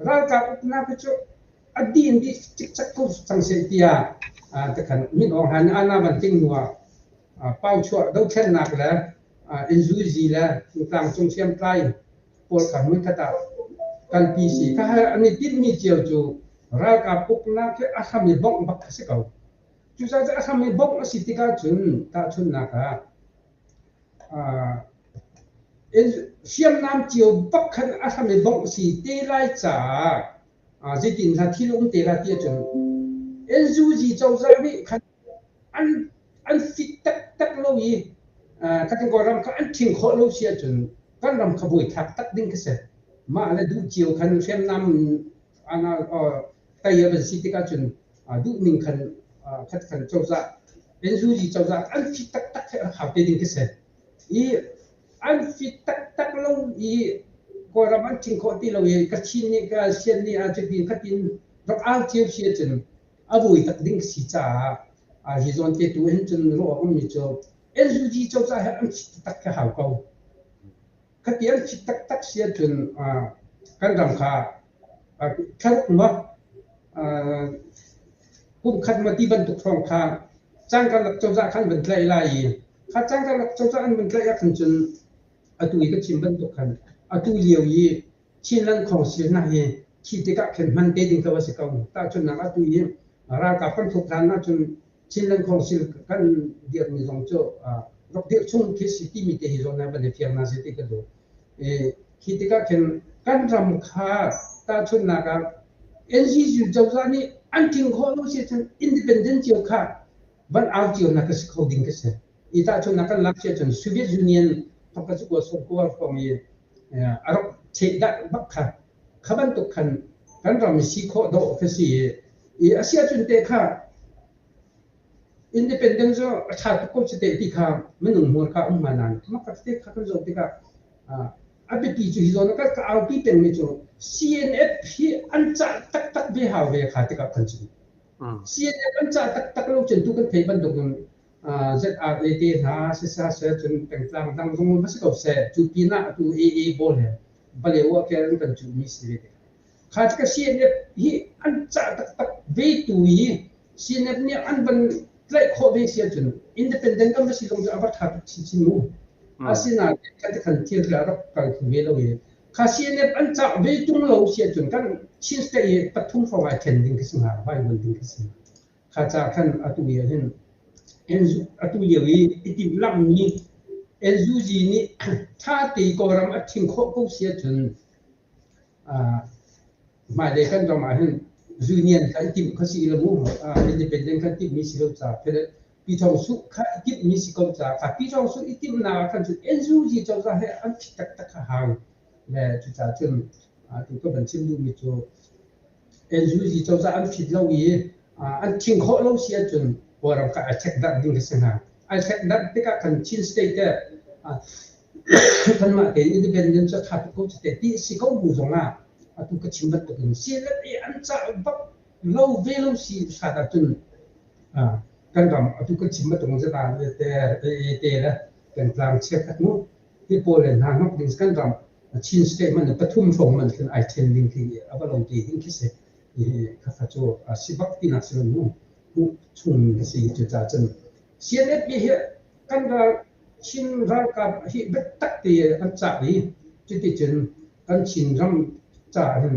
ralkap uknak hi cu a dih in dih cikcek ko cang seh tiah tikhan Min Aung Hlaing nih ana van ting hnu ah pauchuah dothlennak le inzuzi le tlangcung hriamtlai pawl kha hmunkhat ah kalpi si kha an i tinhmi cio cu ralkap uknak hi a hram i bongh bak a si ko. Cucaah a hram i bawmh a si tikah cun tahchunhnak ah hriamnam cio bak khan a hram i bawmh a si te lai caah zeitin hna thil a um te lai ti ahcun NUG cozah nih khan an fit taktak lo i kan Kawlram kha an ṭhing khawh lo si ahcun kan ram kha buaithlak tak ding khi si. Mah le duh cio khan hriamnam tei a van si tikah cun duhning khan khat khan cozah NUG cozah an fit taktak hi rak hau te ding khi si. I an fit taktak lo i Kawlram an ṭhing khawh ti lo i Kachin nih ka Sian nih ah cutin khatin rak au cio si ahcun a buai tak ding si caah hi zawn te tu hin cun ruah awk ummi cu NUG cozah hi an fit taktak khi hau ko. Khati an fit taktak si ahcun kan ram kha thlaruk maw kum khat maw ti bantuk hrawng kha caan karlak cozah kha an van tlaih lai i kha caan karlak cozah an van tlaih ahkhan cun atu i ka chim bantuk khan atu lio i Chinland Council hna hi khi tikah khin hman te ding ko a si ko. Tahchunhnak atu i ralkap kan thluk hlan ahcun Chinland Council kan dirhmi zong cu rak dirh chung khi si timi te hi zawn van i fiang hna seh ti ka duh. Khi tikah khin kan ram kha tahchunhnak ah NGU cozah nih an tling khawh lo si cun independent cio kha van au cio nak ka si kho ding ka si. I tahchunhnak kan lak si ahcun Soviet Union thok ka cu kual hrawng i a rak cheh dah bak kha kha bantuk khan kan ram si khawh dawh ka si i a si ahcun te kha Independent cu a ṭha tuk ko cu teh ti kha minung hmurka um hnga nain makhat te kha kan zoh tikah a biapi cu hi zawn ah ka aupi pengmi cu CNF hi an cah taktak ve hau ve kha tikah kan chim. CNF an cah taktak lo cun tu kan theih bantuk in ZRA te hna sisa seh cun pengtlang dang zong va si ko seh cu pinah atu AA pawl he Balewa ke an kan cuhmi si ve tikah Kha ka CNF hi an cah taktak ve tu i CNF nih an van tlaih khawh ve si ahcun independent kan va si zong cu a va ṭha tuk chinchin mu. Asinain kha ti khan thil khi a rak kal thlu ve lo i kha CNF an cah ve tung lo si ahcun kan Chin state hi pathum hrawng ai ṭhen ding khi si hnga, vai vuan ding khi si. Kha ca khan atu lio hin atu lio i i timhlamhmi NUG nih ṭha te Kawlram a ṭhing khawh ko si ahcun Hmailei kan ram ah hin union kha i timh kha si lo mu. Independent kha timhmi si lo caah Pyithawngsuh kha i timhmi si ko caah kha Pyithawngsuh i timhnak ah khan cun NUG cozah he an fit taktak kha hau. Le cucaah cun atu ka van chim duhmi cu NUG cozah an fit lo i an thing khawh lo si ahcun Kawlram kha ai check darh ding kha si hnga. Ai check darh tikah khan Chin state Kanmah tein independent cu a ṭha tuk ko cu te ti a si ko bu zongah atu ka chim bantukin CNF i an cah bak lo ve lo si hrat ahcun kan ram atu kan chim bantuk zata te te le pengtlang cheukhat mu hi pawl le hna hnok ding kan ram Chin state man pathum hrawng man khin ai ṭhen ding khi a va lo te ding khi si kha kha cu a si bak tinak si lo mu hmuh chung ka si cucaah cun CNF hi kan ral Chin ralkap hi biatak tein an cah i cuticun kan Chinram caah hin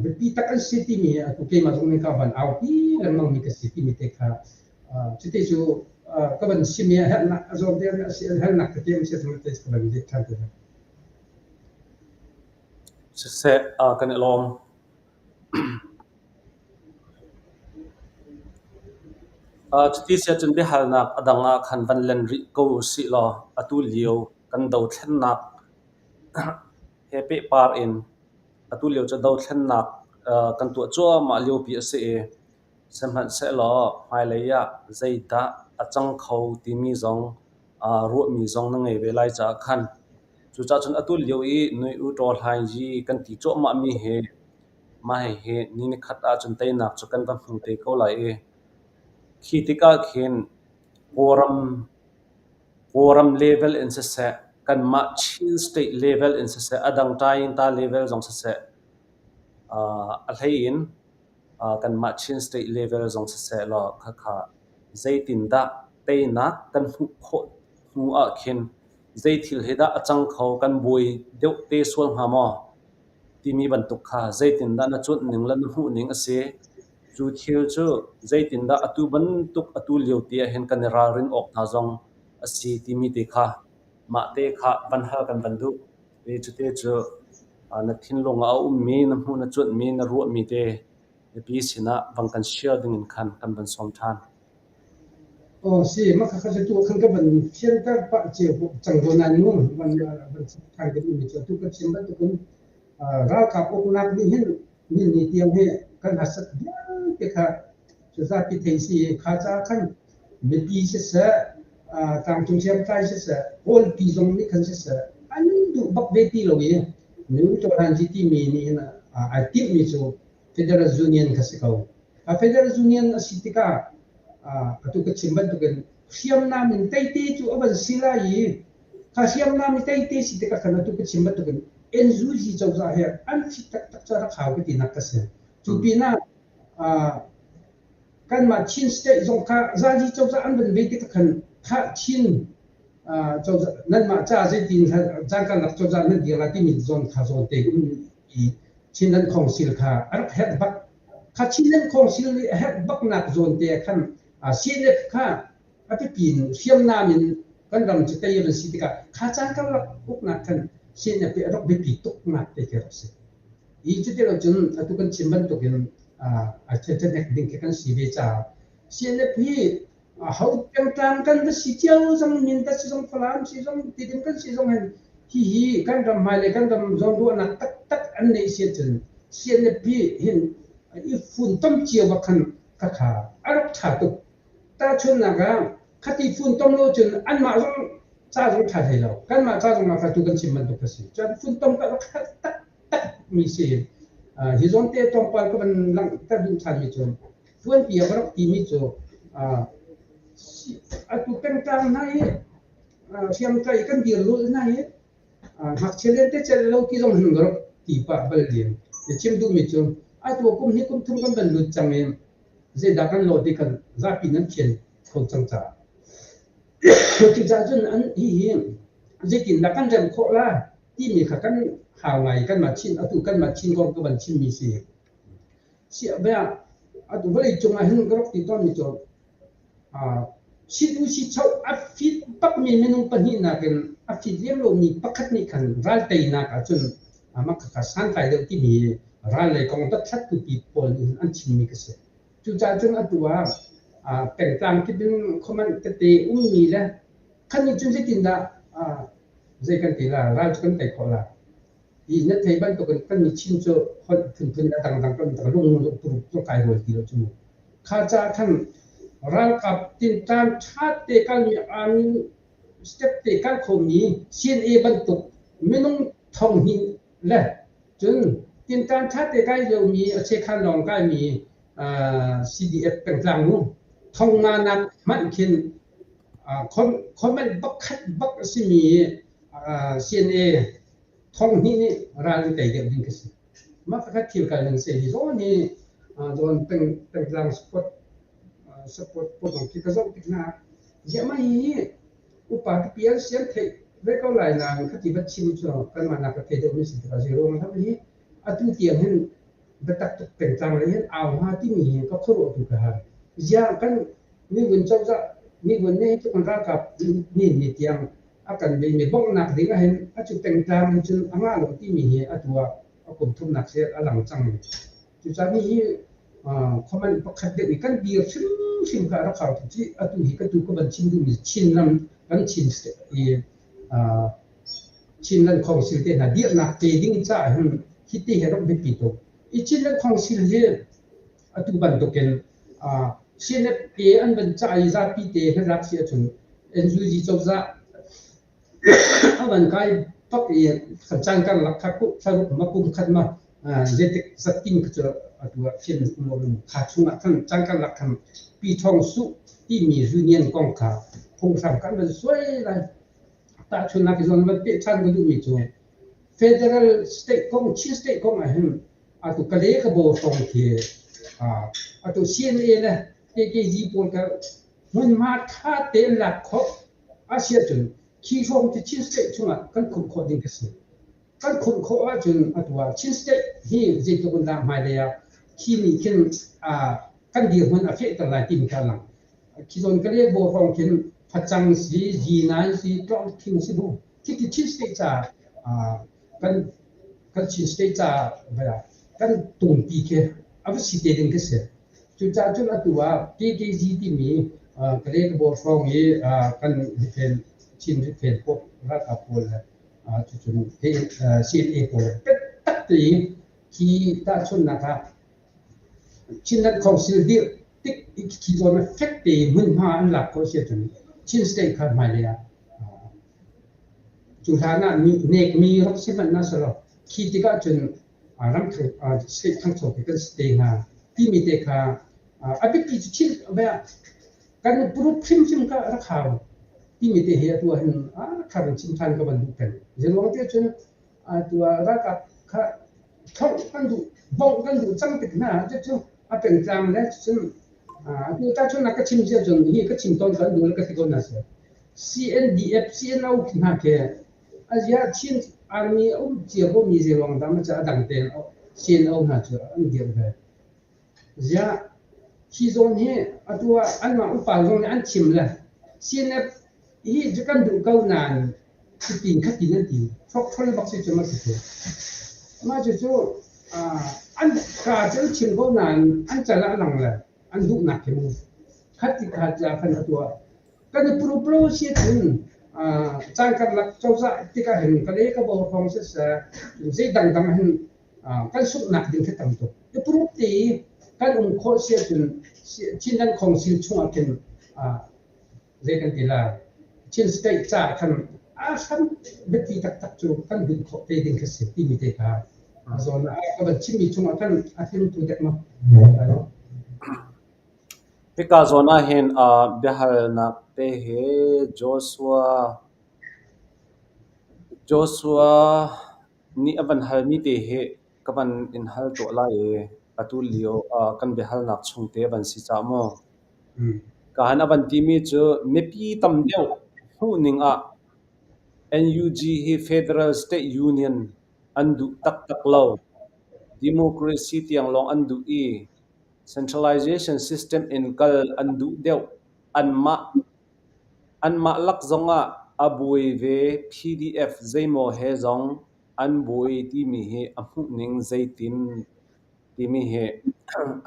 biapi tak an si timi atu keimah zong nih ka van aupi lengmangmi ka si timi te kha Cuti cu ka van sim i a herhnak a zawn te a si a herhnak tete um si te ka van let ṭhan te. Siseh, kan i lawm. Cuti si ahcun biahalnak a dang ah khan van len rih ko usih law atu lio kan dothlennak he pehpar in atu lio cu dothlennak kan tuah cuahmah liopi a si i sihmanhsehlaw hmailei ah zeidah a cang kho timi zong ruahmi zong na ngei ve lai caah khan cucaah cun atu lio i Nui U Taw Hlaing Yi kan ti cuahmahmi hi mah hihi ni nikhat ahcun teinak cu kan va hmu te ko lai i khi tikah khin Kawlram Kawlram level in siseh, kanmah Chin state level in siseh, a dang Taing-ta level zong siseh, a hlei in kanmah Chin state level zong siseh law khakha zeitindah teinak kan hmuh khawh hnu ah khin zei thil hi dah a cang kho, kan buai deuh te sual hnga maw timi bantuk kha zeitindah na cuanh ning le na hmuh ning a si. Cu thil cu zeitindah atu bantuk atu lio te ah hin kan i ralrin awk hna zong a si timi te kha mah te kha van hal kan van duh. I cute cu na thinlung ah a ummi, na hmuh na cuanhmi, na ruahmi te mipi sinah vang kan share dingin khan kan van sawm ṭhan. Aw si, mah khakha cu tu khan ka van fianter pah cio cang ko nain mu van van chim ṭhan ka duhmi cu atu ka chim bantukin ralkap uknak nih hin ni tiang hi kan harsat vialte kha cu zapi thei si i kha caah khan mipi siseh tlangcung hriamtlai siseh Kawlpi zong nih khan siseh an duh bak ve ti lo i New Tawhlanzi timi nih hin ai timhmi cu Federal Union kha si ko. Federal Union a si tikah atu ka chim bantukin hriamnam in teite cu a van si lai i kha hriamnam i teite si tikah khan atu ka chim bantukin NUG cozah he an fit taktak cu a rak hau ka tinak ka si. Cu pinah kanmah Chin state zong kha zazi cozah an van ve tikah khan kha Chin cozah nanmah ca zeitin caan cozah nan dir lai timi zawn kha zawn te um i Chinland Council kha a rak herh bak. Kha Chinland Council nih a herh baknak zawn te ah khan CNF kha a biapi in hriamnam in kan ram cu tei an si tikah kha caan karlak uknak khan CNF hi a rak biapi tuknak te khi a rak si. Hi cuti lo cun atu kan chim bantukin a ṭhenṭhenek ding khi kan si ve caah CNF hi ho pengtlang kan va si cio zong Mindat si zong Falam si zong Tidim kan si zong hin hihi kan ram hmailei kan ram zawnruahnak taktak an neih si ahcun CNF hi hin i funtom cio bak khan khakha a rak ṭha tuk. Tahchunhnak ah khati funtom lo cun anmah zong ca zong ṭha hlei lo. Kanmah ca zong ah kha tu kan chim bantuk a si. Cun funtom ka rak herh taktak mi si. Hi zawn te tlawmpal ka van langhter duh ṭhanmi cu tuanpi ah ka rak timi cu atu pengtlang hna hi hriamtlai kan dir lulh hna hi ngakchia lentecelh lo ti zong hin ka rak ti pah bal len. Na chim duhmi cu atu kum hi kum thum kan van lut cang i zeidah kan lawh ti kan zapi nan thian kho cang caah. Cucaah cun an hihi zeitindah kan remh khawh la timi kha kan hau ngai kanmah Chin atu kanmah Chin kong ka van chimmi si. Atu vawleicung ah hin ka rak ti tawnmi cu sit u si choh a fit bakmi minung pahnih nakin a fit lem lomi pakhat nih khan ral teinak ahcun mah khakha santlai deuh timi ral lei kong dothlattu pi pawl nih hin an chimmi ka si. Cucaah cun atu ah pengtlang kip in khuamanh tete ummi le khan nih cun zeitindah zei kan ti la ral cu kan tei khawh la. Hi na thei bantukin kan mi Chin cu holh phunphun a dangdang kan lung lung kai rual ti lo cu mu. Kha caah khan ralkap tinṭan ṭha te kalmi army step te kal khomi CNA bantuk minung thong hnih le cun tinṭan ṭha te kai liomi a chekhan lawng kaimi CDF pengtlang mu thong nga nak hmanh khin comment pakhat bak a simi CNA thong hnih nih ral an tei deuh ding ka si. Mah pakhat thil kal ning se hi zawn hi zawn peng pengtlang support support pawl zong khi ka zoh tik hna ziah mah hi upa pipi an sian theih ve ko lai nain khati va chim cu kanmah nak ka thei deuh mi si tikah zei ruang ah hi atu tiang hin biatak tuk pengtlang lei hin au hnga timi hi ka khuaruah tu ka har. Ziah kan Miphun cozah miphun nih hi tluk ralkap nih ni tiang a kan veimi bawmhnak ding ahhin atu pengtlang in cun a ngah lo timi hi atu ah a kum thumnak si a lang cang. Cucaah nihi comment pakhat deuh i kan dir hrimhrim kha a rak hau tuk ci. Atu hi ka tu ka van chim duhmi Chinram kan Chin i Chinland Council te hna dirhnak te ding caah hin hiti hi rak biapi tuk. I Chinland Council hi atu bantukin CNF te an van cah i zapi te hnatlak si ahcun NUG cozah a van kai bak i caan karlak kha thlaruk ma kum khat ma zeitik zattin kha cu atu ah fian um lo kha chungah khan caan karlak khan Pi Thawng Suh timi union kong kha phunghram kan van suai lai. Tahchunhnak i zawn van peh ṭhan ka duhmi cu federal state kong Chin state kong ah hin atu Kale ka bo hrawng khi atu CNA le KKG pawl ka hmunhma ṭha tein lak khawh a si ahcun khi hrawng khi Chin state chungah kan khumh khawh ding ka si. Kan khumh khawh ahcun atu ah Chin state hi zeitluk in dah hmailei ah khi nih khin kan dirhmun a fehter lai timi kha a lang. Khi zawn Kale bo hrawng khin facang si, zinai si, tlawngthing si bu khi Chin state caah kan kan Chin state caah kan tungpi khi a va si te ding khi si. Cucaah cun atu ah KKG timi Kale Kabaw hrawng i kan rifen Chin rifen pawl ralkap pawl le cucun CNA pawl biatak tein hi tahchunhnak ah Chinland Council dirh tik khi zawn ah fek tein hmunhma an lak khawh si ahcun Chin state kha hmailei ah cu hlan ah nekmi rak si hmanh na selaw khi tikah cun ram state thangcho khi kan si te hnga timi te kha a biapi cu Chin kan proof hrimhrim kha rak hau timi te hi atu ah hin thar in chim ṭhan ka van duh peng. Zeiruang tiah cun atu ah ralkap kha thlongh kan duh bawmh kan duh cang tik hna ah cucu a pengtlang le cun atu tahchunhnak ka chim cia cun hi ka chim tawn kan duh le ka ti ko na si. CNDF CNO hna khi aziah Chin Army a um cia ko mi zeiruang dah maw a dang tein CNO hna cu an dirh ve. Ziah hi zawn hi atu ah anmah upa zong nih an chim le CNF hi cu kan duh ko nain cutin khatin an ti. Hrokhrol bak si cu ma si cu. Mah cucu an ka cu an chim ko nain an cal ah a lang le an duhnak khi mu. Khati kha ca khan atu ah kan i purupro si ahcun caan karlak cozah tikah hin ka le ka bo hrawng siseh zei dangdang hin kan sunghnak ding khi tam tuk. I purup te i kan um khawh si ahcun Chinland Council chungah khin zei kan ti lai Chin State caah khan a hram biapi taktak cu kan bunh khawh te ding khi si timi te kha a zawn ah ka van chimmi chungah khan a tling tu dek ma. Hika zawn ahhin biahalnak te hi Joshua nih a van halmi te hi ka van in hal tuah lai i atu lio kan biahalnak chung te a van si caah maw. Kahan a van timi cu mipi tam deuh hmuhning ah NUG hi Federal State Union an duh taktak lo. Democracy tiang lawng an duh i Centralization system in kal an duh deuh. Anmah lak zongah a buai ve PDF zeimaw he zong an buai timi hi a hmuhning zeitin timi hi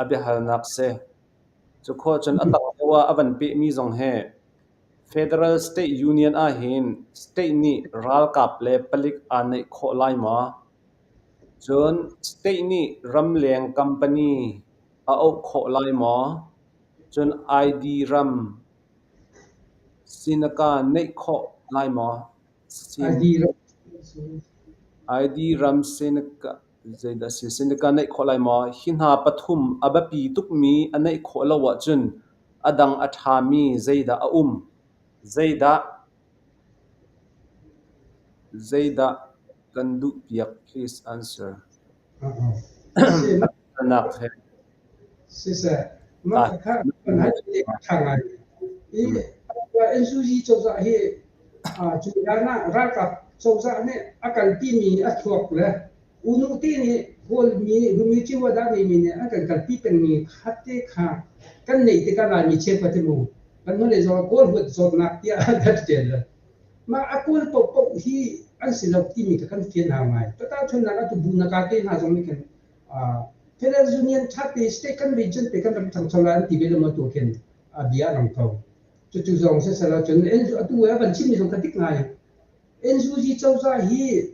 a biahalnak si. Cukhua cun a tang deuh ah a van pehmi zong hi Federal State Union ahhin state nih ralkap le palik aa neih khawh lai maw? Cun state nih ramleng company a auh khawh lai maw? Cun ID ram Sinaka neih khawh lai maw? ID ram Sinaka zeidah a si? Sinaka neih khawh lai maw? Hi hna pathum a biapi tukmi a neih khawh lo ahcun a dang a ṭhami zeidah a um? Zeidah Zeidah kan duhpiak? Please answer. Nak he. Siseh, mah kha ṭha ngai. I NUG cozah hi cu hlan ah ralkap cozah nih a kalpimi a thluak le U Nu Ti nih. Kawlmi Rumi Ciwadah ngeimi nih an kan kalpi pengmi khatte kha kan neih tikah Laimi cheukhat hi mu kan hnulei zongah Kawl huat zawtnak tiah kan ṭial lo. Mah a kawl paohpaoh hi an si lo timi kha kan fian hau ngai. Tahchunhnak atu bu na ka te hna zong nih khin Federal Union ṭhate state kan region te kan ram ṭhangcho lai an ti ve lo maw tu khin bia a lang ko. Cucu zong siseh cun atu a van chimmi zong kha dik ngai. NUG cozah hi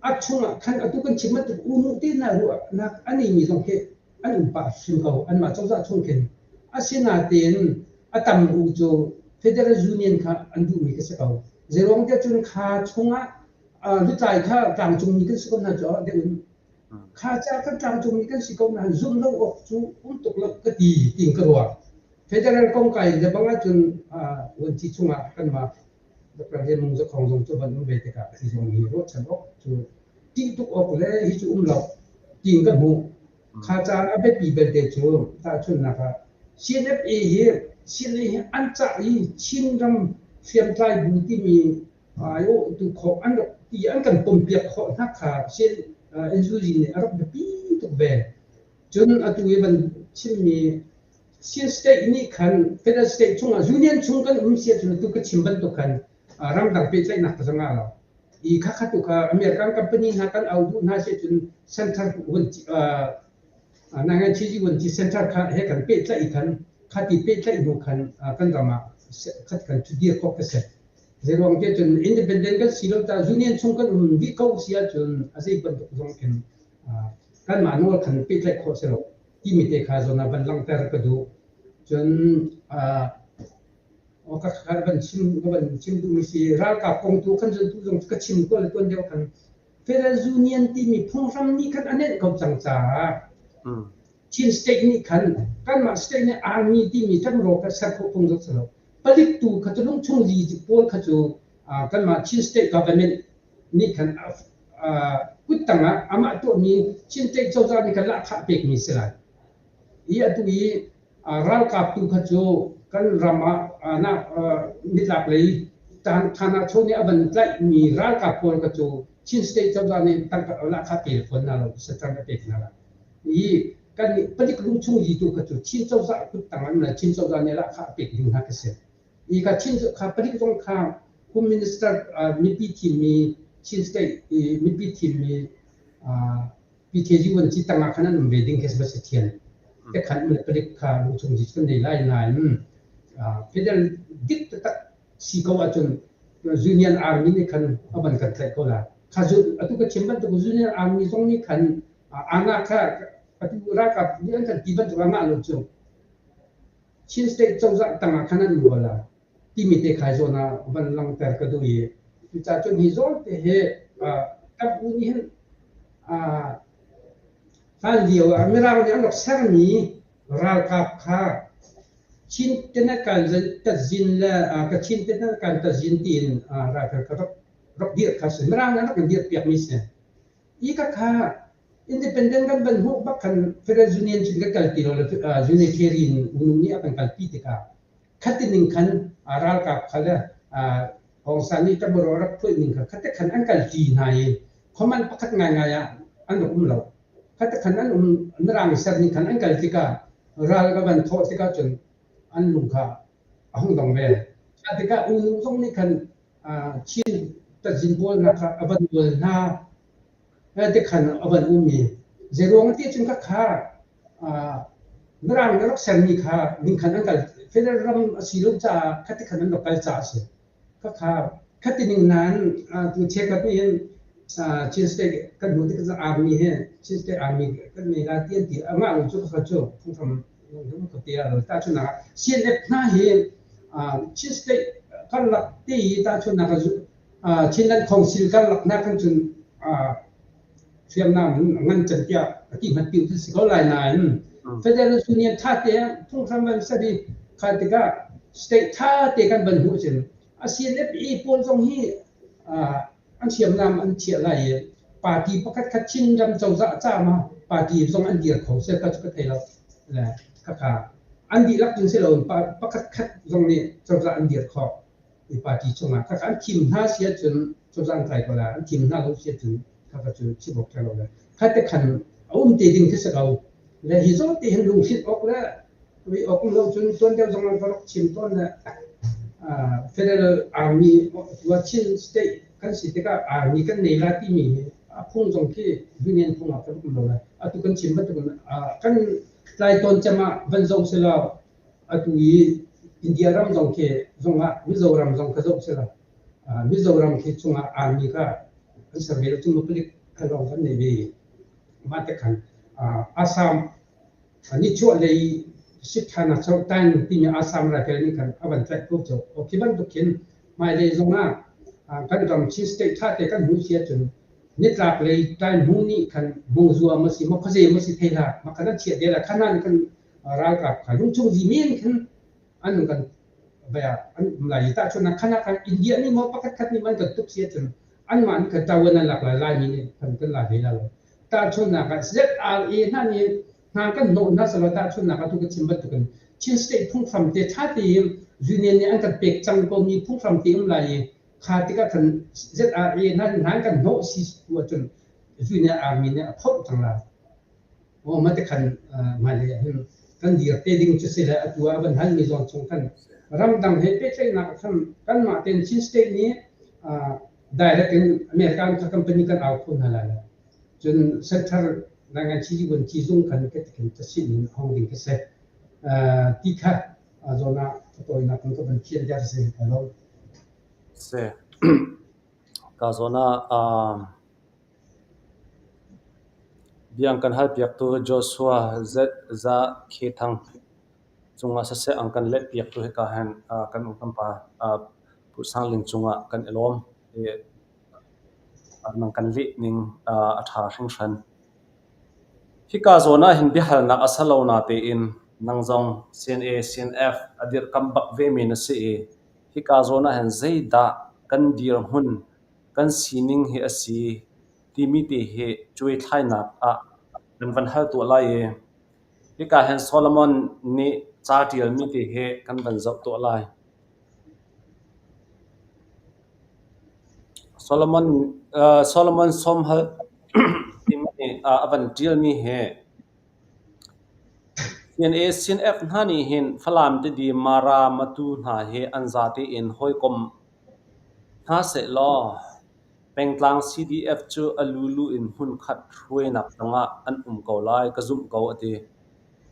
a chungah khan atu kan chim bantuk u te hna ruahnak a neimi zong khi an um pah hrim ko anmah cozah chung khin. Asinain a tam u cu Federal Union kha an duhmi ka si ko. Zeiruang tiah cun kha chungah lutlai kha tlangcungmi kan si ko hna cu deuh in kha ca kan tlangcungmi kan si ko nain zumh lo awk cu um tuk lo ka ti tiin ka ruah. Federal kongkai le bang ahcun vuanci chungah kanmah Dr. Lian Mung Zakhong zong cu van um ve tikah hi zong hi ruahchan awk cu ṭih tuk awk le hi cu um lo tiin ka hmuh. Kha caan a biapi belte cu tahchunhnak ah CNFA hi CNA hi an cah i Chinram hriamtlai bu timi aiawhtu khawh an rak ti an kan pompiak khawh hna kha NUG nih a rak biapi tuk ve. Cun atu i van chimmi Chin State nih khan Federal State chungah Union chung kan um si ahcun atu ka chim bantuk khan ramdang pehtlaihnak ka ngah lo. I khakha tu kha American company hna kan au duh hna si ahcun center vun nangan chizi vun ci center kha he kan pehtlaih i khan khati pehtlaih hnu khan kan ram ah khat kan dir khawh ka si. Zeiruang tiah cun independent kan si lo ta union chung kan um dih ko si ahcun a zei bantuk zong khin kanmah nawl khan pehtlaih khawh si lo timi te kha zawn ah van langhter ka duh. Cun ka kha van chim ka van chim duhmi si ralkap kong tu khan cun tu zong ka chim ko le tuan deuh khan Federal Union timi phunghram nih khan a nenh ko cang caah Chin state nih khan kanmah state nih army timi ṭamraw kha ser khawh phung zong si lo. Palik tu kha cu lungchung li pawl kha cu kanmah Chin state government nih khan kuttang ah amah tuahmi Chin state cozah nih khan lahkhah pekmi si lai. I atu i ralkap tu kha cu kan ram ah nitlak lei Thana Cho nih a van tlaihmi ralkap pawl kha cu Chin state cozah nih tangka lahkhah pe fawn hna lo, satang a pek hna lai. I kan nih palik lungchung li tu kha cu Chin cozah kuttang an le Chin cozah nih lahkhah a pek ding hna ka si. I ka Chin kha palik zong kha Home Minister mipi thimmi Chin state i mipi thimmi PKG vuanci tangah khan an um ve ding khi va si thiam. Te khan um le palik kha lungchung ji kan nei lai nain federal dik taktak si ko ahcun Union Army nih khan a van kan tlaih ko lai. Kha atu ka chim bantuk Union Army zong nih khan ana kha atu ralkap nih an kan ti bantuk ah ngah lo cu Chin State cozah tangah khan an um ko lai timi te khai zawn ah van langhter ka duh i cucaah cun hi zawn te hi tam u nih hin hlan lio ah Mirang nih an rak sermi ralkap kha Chin Tenakan Tazin le Kachin Tenakan Tazin tiin ralkap kha rak dirh kha si. Mirang nih an rak kan dirh piakmi si. Hi ka kha independent kan van hmuh bak khan Federal Union cun kan kalpi lo le Unitarian minung nih a kan kalpi tikah khati ning khan ralkap kha le Aung San nih Tamaro rak phuah ning kha khate khan an kalpi hna i command pakhat ngaingai ah an rak um lo. Khate khan an um mirang ser ning khan an kal tikah ral ka van thawh tikah cun an lung kha a hung dong ve. Kha tikah U Nu zong nih khan Chin tazin pawl hna kha a van nawl hna ti khan a van um i zeiruang ti cun khakha Mirang nih rak sermi kha ning khan an kal federal ram a si lo caah khati khan an rak kal caah a si. Khakha khati ning nain tu cheukhat nih hin Chin State kan hmuh tik army hi Chin State Army kan nei lai ti an ti amah lo cu khakha cu phunghram ka ti ah tahchunhnak ah CNF hna hi Chin State karlak te i tahchunhnak ah Chinland Council karlak hna khan cun hriamnam ngan cem tiah a ti hmat piu si ko lai nain Federal Union tha te phunghram van ser i kha tikah state tha te kan van hmuh cun a CNF pawl zong hi an hriamnam an chiah lai i party pakhat khat Chin ram cozah ca ma party zong an dir kho se ka cu ka thei lo le khakha an dihlak cun si lo pakhat khat zong nih cozah an dir khawh i party chungah khakha an thim hna si ahcun cozah an tlai ko la an thim hna lo si ahcun Khakha cu chim awk ṭha lo le kha te khan a um te ding khi si ko. Le hi zawn te hin lunghrinh awk le ui awk um lo cun tuan deuh zong ah ka rak chim tawn le Federal Army Chin State kan si tikah Army kan nei la timi hi a phung zong khi union phung ah ka rak um lo le atu kan chim bantukin kan tlai tawn cem ah van zoh selaw atu i India ram zong khi zongah Mizoram zong kha zoh selaw Mizoram khi chungah army kha an ser ve lo cu palik kha lawng kan nei ve. Mah te khan Assam nichuah lei Sipthana Chauhtain timi Assam rifle nih khan a van tlaih ko cu. Khi bantuk khin hmailei zongah kan ram Chin state ṭha te kan hmuh si ahcun nitlak lei Tainhmu nih khan Hmungzua maw si maw khuazei maw si thei hlah mah khan an chiah te lai. Kha hna nih khan ralkap kha lungchung zimen khin an kan bia an um lai i tahchunhnak khan ah khan India nih maw pakhat khat nih man kan tuk si ahcun anmah nih khan ṭavuan an lak lai Laimi nih khan kan la ve lai lo. Tahchunhnak ah ZRA hna nih hna kan hnawh hna selaw tahchunhnak ah tu ka chim bantukin Chin State phunghram te ṭha tein union nih an kan pek cang komi phunghram te um lai i kha tikah khan ZRA hna nih hna an kan hnawh si tu ahcun Union Army nih a phomh cang lai. Aw mah te khan hmailei ah hin kan dir te ding cu si le atu ah a van halmi zawn chung khan ramdang he pehtlaihnak ah khan kanmah tein Chin State nih direct in American kha company kan au kho hna lai lo. Cun Central Naingan Chi Vuanci zung khan ka ti khin casin in hong ding ka si. Ti kha zawn ah tawinak in ka van thian der si ka lo. Si. Ka zawn ah Biang kan halpiaktu Joshua Z. Za Khe Thang cungah siseh an kan lehpiaktu hika hin kan u kan pa Pu Sang Ling cungah kan i lawm i nan kan leh ning a ṭha hringhran. Hika zawn ah hin biahalnak a si lo natein nang zong CNA, CNF a dirhkamh bak vemi na si i hika zawn ah hin zeidah kan dirhmun kan sining hi a si timi te hi cuaithlainak ah kan van hal tuah lai i hika hin Solomon nih ca ṭialmi te hi kan van zoh tuah lai. Solomon, Solomon sawmhal timi a van ṭialmi hi CNA CNF hna nih hin Falam Tidim Mara Matu hna hi an zate in hawikom hna sehlaw pengtlang CDF cu a lulu in hmunkhat hruainak tangah an um ko lai ka zumh ko a ti.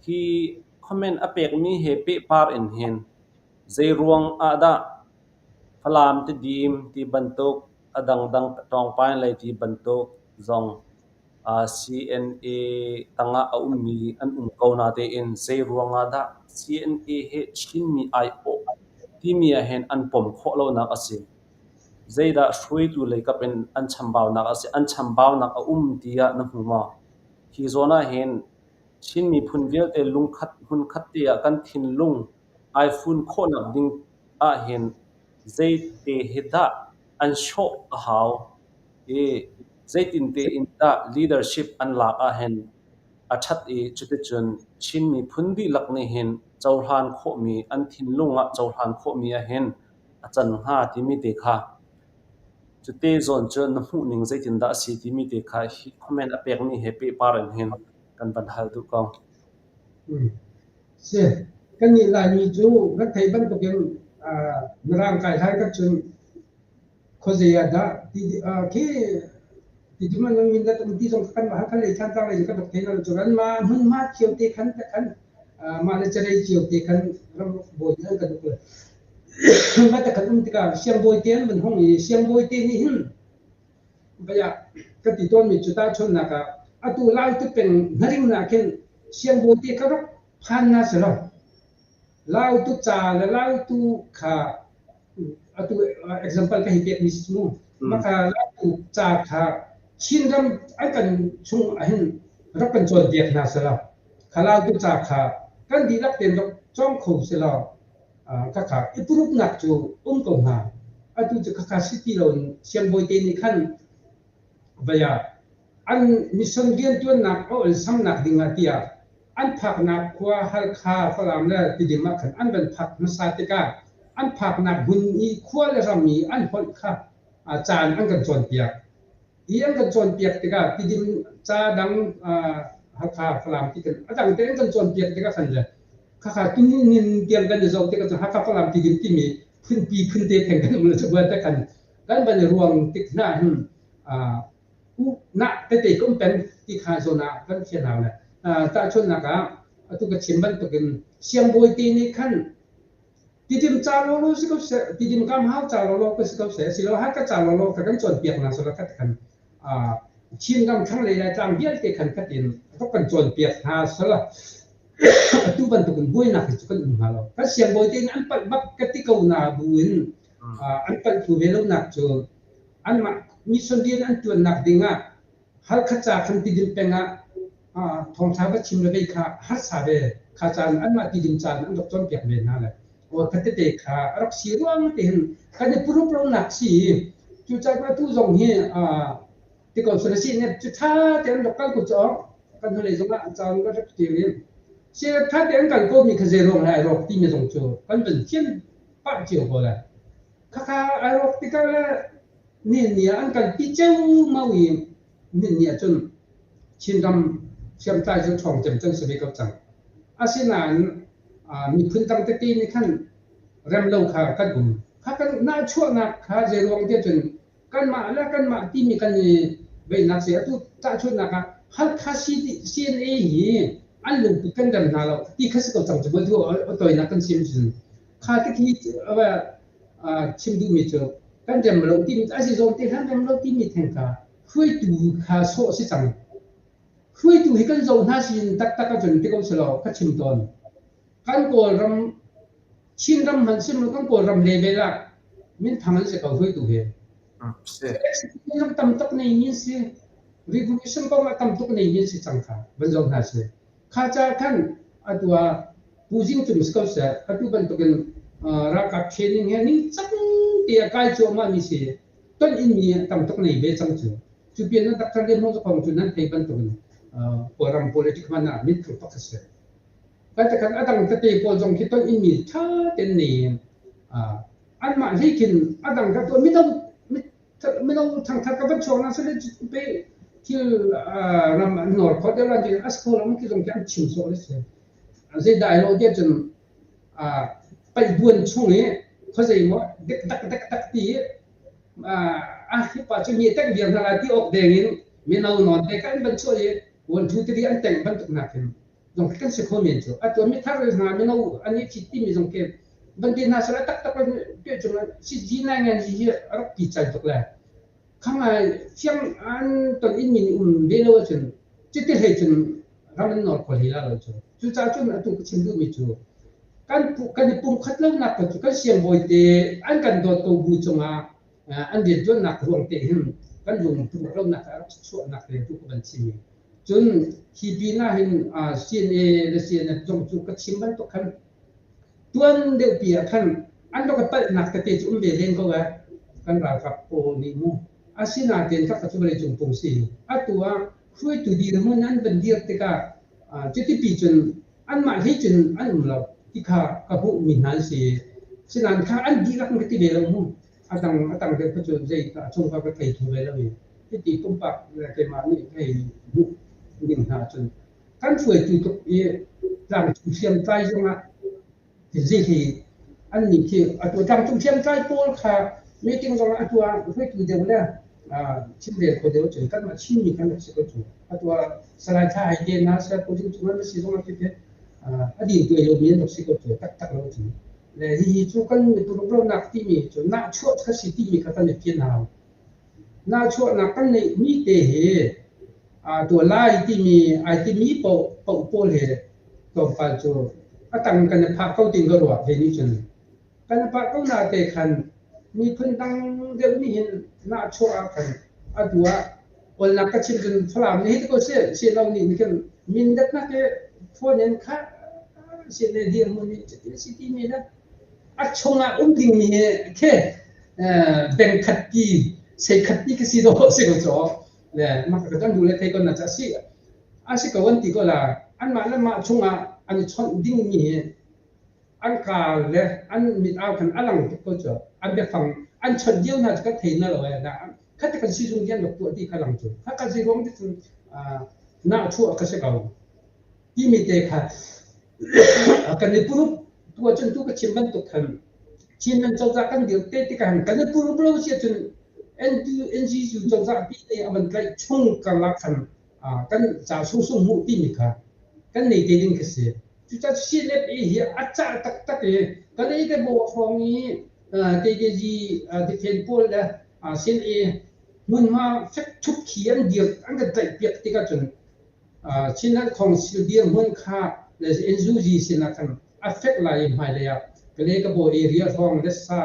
Hi comment a pekmi he pehpar in hin zeiruang ah dah Falam Tidim ti bantuk a dangdang Tawngpaing lei ti bantuk zong CNA tangah a ummi an um ko natein zeiruang ah dah CNA hi Chinmi aiawh timi ahhin an pom khawh lonak a si. Zeidah hruaitu leikap in an chambaunak a si? An chambaunak a um tiah na hmu maw? Hi zawn ahhin Chin miphun vialte lungkhat hmunkhat te ah kan thinlung ai fun khawhnak ding ahhin zeite hi dah an hrawh a hau i zeitin tein dah leadership an lak ahhin a ṭhat i cuticun Chin miphun dihlak nih hin cohlan khawhmi an thinlung ah cohlan khawhmi ahhin a can hnga timi te kha cute zawn cu na hmuhning zeitindah a si timi te kha hi comment a pekmi he pehpar in hin kan van hal duh ko. Si, kannih Laimi cu kan theih bantukin Mirang kai hlai khat cun khuazei ah dah ti khi ti cu man mindat um ti zong kan mah khan lei Thantlang lei kan rak thei lo cu anmah hmunhma cio te khan te khan mah le carei cio te khan ram bawi an kan uk le mah te khan um tikah siangbawi te an van hong i siangbawi te nih hin baya ka ti tawnmi cu tahchunhnak ah atu Lautu peng hnaring ah khin siangbawi te kha rak phan na si lo Lautu ca le Lautu kha atu example ka hei pekmi si mu. Maka Lautu ca kha Chinram an kan chung ahhin rak kan cawnpiak hna selaw kha Lautu ca kha kan dihlak tein rak cawng kho selaw khakha i purupnak cu um ko hnga. Atu cu khakha si ti loin siangbawi te nih khan vaya an mission riantuannak a olsamnak dingah tiah an phaknak khua Halkha, Falam le Tidim ah khan an van phak hmasa tikah an phaknak hmun i khua le ram i an holh kha caan an kan cawnpiak. Hi an kan cawnpiak tikah Tidim ca dang Hakha Falam ti kan a dang tein kan cawnpiak tikah khan le khakha tunin tiang kan i zoh tikah cun Hakha Falam Tidim timi phunpi phunte theng kan um le cu te khan kan van i ruang tik hna hin nah tete ka um peng ti kha zawn ah kan thian hau le tahchunhnak ah atu ka chim bantukin siangbawi te nih khan Tidim ca lawlaw si ko seh, tidim kam hau ca lawlaw ka si ko seh, silo Hakha ca lawlaw kha kan cawnpiak hna sala khat khan Chinram thlanglei Laitlang vialte khan khatin rak kan cawnpiak hna sala atu bantukin buainak hi cu kan um hnga lo. Kan siangbawi te nih an palh bak ka ti ko na bu in an palh thlu ve lonak cu anmah mission rian an tuannak ding ah Halkha ca khan Tidim peng ah thawngtha va chim le vei kha harsa ve kha caan anmah Tidim caan an rak cawnpiak ve hna le aw kha tete kha a rak si ruang te hin kan i purup lonak si. Cucaah atu zong hi ti ko sala si ne cu tha te an rak kal ko cu kan hnulei zong ah caan ka rak ṭial i si tha te an kal ko mi kha zei ruang lai rawk ti mi zong cu kan van thiam pah cio ko lai. Khakha ai rawk tikah le nihin ni ah an kalpi ceumau i nihin ni ah cun Chinram hriamtlai cu ṭhawng cem can si ve ko cang. Asinain miphun dang tete nih khan rem lo kha kan um. Kha kan nahchuahnak kha zeiruang tiah cun kanmah le kanmah timi kan i veihnak si. Atu tahchunhnak ah Halkha CNA hi an lungput kan rem hna lo ti kha si ko cang cu a tawinak kan chim cun. Kha te khi chim duhmi cu kan rem lo timi a si zawn te hlan rem lo timi theng kha hruaitu kha sawh si cang. Hruaitu hi kan zoh hna sin taktak ahcun ti ko selaw ka chim tawn. Kan Kawlram Chinram hmanh sim kan Kawlram level ah minthang an si ko hruaitu hi. Ram tam tuk nei mi si. Revolution kong ah tam tuk nei mi si cang kha van zoh hna si. Kha ca khan atu ah Pu Zing Cung si ko seh, atu bantukin ralkap training he ningcang te a kai cuahmah mi si. Ton in mi tam tuk nei ve cang cu. Cu pian na Dr. Lian Hmung Zakhong cu nan thei bantukin Kawlram politics hmanh ah minthang pakhat si. Kai takhat a dang tete pawl zong khi ton in mi tha ten nei anmah hlei khin a dang ka tuah mino mino thangthar ka van chuak na sale pe thil ram an nor kho deuh lan as kho lam ki zong khi an chim sawh le si. Zeidah ai lo tiah cun paihbuan chung i khuazei maw dek dak dek dak ti i a hi pa cu mi tengh viar hna lai ti awk deng in mino nawn te kan van chuah i 1 2 3 an tengh bantuk hna khin zong khi kan si kho men cu. Atu mithar hna mino an i thit timi zong khi van ti hna sala taktak pe cung si ji nai ngan hi a rak ti cal tuk le khang ai fiang an ton in min um ve lo ahcun cuti hlei cun ram an nawl kho hlei la lo cu. Cucaah cun atu ka chim duhmi cu kan kan i pumkhat lonak ko cu kan siangbawi te an kan dawt ko bu cungah an rianṭuannak ruang te hin kan lung pumkhat lonak a rak chuahnak te tu ka van chim i cun hi pin ah hin CNA le CNF zong cu ka chim bantuk khan tuan deuh pi ah khan an rak i palhnak tete cu um ve len ko eh kan ralkap pawl nih mu. Asinain khakha cu vawleicung pung si. Atu ah hruaitu dirhmun an van dir tikah cuti cun anmah hlei cun an um lo ti kha ka hmuhmi hna an si. Sinain kha an dihlak in ka ti ve lo mu. A dang a tang deuh kha cu zei a chung kha ka thei thu ve lo i hiti pumpak le keimah nih ka hei hmuh ning hna cun kan hruaitu tluk i tlangcung hriamtlai zongah Zei hi annih khi atu tlangcung hriamtlai pawl kha meeting zongah atu ah hruaitu deuh le chimrel kho deuh cun kanmah Chinmi kan rak si ko cu. Atu ah Salai Thla Hai te hna Saya Pu Jing Cung an si zongah khi a din tuai lomi an rak si ko cu taktak lo cu. Le hihi cu kan miturukronak timi cu nahchuah kha si timi kha kan i fian hau. Nahchuahnak kan neihmi te hi aa tuah lai timi ai timi paoh paoh pawl he tlawmpal cu a tang kan i phah ko tiin ka ruah ve nih cun. Kan i phah ko na te khan miphun dang deuh nih hin nahchuah ah khan atu ah awlnak ka chim cun Falam nih hi ti ko seh silo nih nih khin mindatnak hi phone in kha sin le dirhmun nih cutin a si timi le a chungah um dingmi hi khi beng khat ti sei khat ti ka si dawh si ko caw le mah ka kan duh le thei kon na ca si a si ko an ti ko la anmah le mah chungah an i chawnh dingmi hi an ka le an mit au khan a lang tuk ko cu an biafang an chawnh dio hna cu ka thei na lo e. Khat kan sizung dian rak tuah ti kha lang cu. Kha ka zei ruang ti cun nah chuah ka si ko. Timi te kha kan i purup tu ahcun tu ka chim bantuk khan Chinland cozah kan dir te tikah hin kan i purup lo si ahcun NGU cozah pi nih a van tlaih chung karlak khan kan ca sungsung hmuh timi kha kan nei te ding khi si. Cucaah CNFA hi a cah taktak i kan ei te baw hrawng i KKG defend pawl le CNA hmunhma fek thup khi an dir an kan tlaih piak tikah cun Chinland Council dirhmun kha le NUG sinah khan a fek lai i hmailei ah Kalay Kabaw area hrawng le sa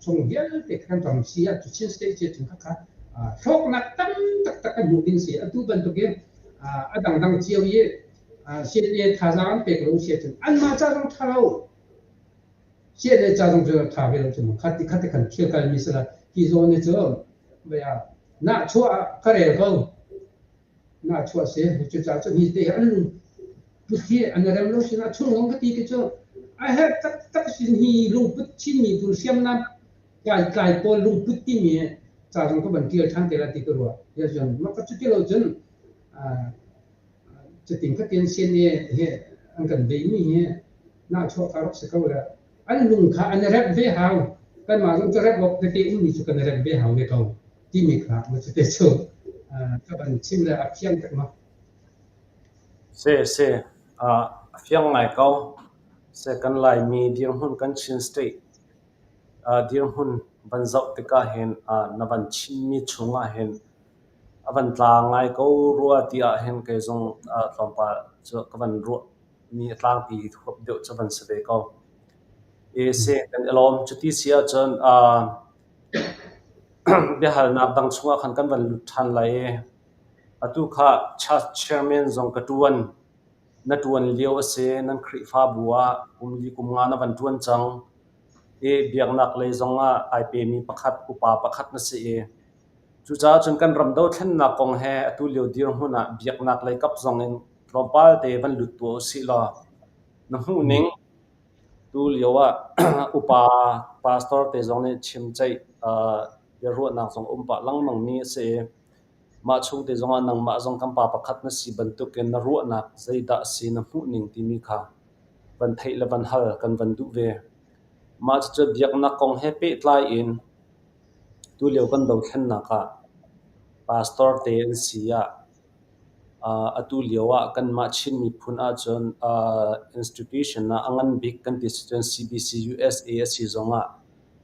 chung vialte khan ram si ah Chin State si ahcun khakha hlawknak tam taktak kan hmuh ding si. Atu bantuk in a dangdang cio i CNA thazaang an pek lo si ahcun anmah ca zong ṭha lo. CNA ca zong cu ṭha ve lo cu mu. Khat ti khat ti khan thil kalmi si la. Hi zawn hi cu nah chuah ah ka rel ko. Nahchuah si. Cucaah cun hi te hi an lungput hi an i rem lo sinah chung zong ka ti khi cu a herh taktak sin hi lungput Chin miphun hriamnam tlai tlai pawl lungput timi ca zong ka van ṭial ṭhan te lai ti ka ruah. Ya cun mah ka cuti lo cun cutin khatin CNA hi an kan beimi hi nahchuah ka rak si ko le an lung kha an i remh ve hau. Kanmah zong cu remh awk tete ummi cu kan i remh ve hau ve ko. Timi kha cu cu ka van chim le a fiang tak ma. Si si a fiang ngai ko. Se kan Laimi dirhmun kan Chin State dirhmun van zoh tikah hin na van chimmi chungah hin a van tla ngai ko rua ti ah hin kei zong tlawmpal cu ka van ruah mi a tlangpi huap deuh cu van si ve ko. E se kan i lawm. Cuti si ahcun Biahalnak dang chungah khan kan van lut ṭhan lai i atu kha church chairman zong ka ṭuan. Na ṭuan lio a si. Nan Khrihfabu ah kum li kum nga na van ṭuan cang i biaknak lei zongah ai pemi pakhat, upa pakhat na si i cucaah cun kan ram dothlennak kong he atu lio dirhmun ah biaknak lei kap zong in tlawmpal te van lut tuah usih law na hmuhning Tu lio ah upa pastor te zong nih chimceih biaruahnak zong a um pah lengmangmi a si i mah chung te zongah nangmah zong kan pa pakhat na si bantukin na ruahnak zeidah a si na hmuhning timi kha van theih le van hal kan van duh ve. Mah cucu biaknak kong he pehtlai in tulio kan dothlennak ah pastor te an si ah Atu lio ah kanmah Chin miphun ahcun institution ah a ngan bik kan ti si cun CBC USA a si zongah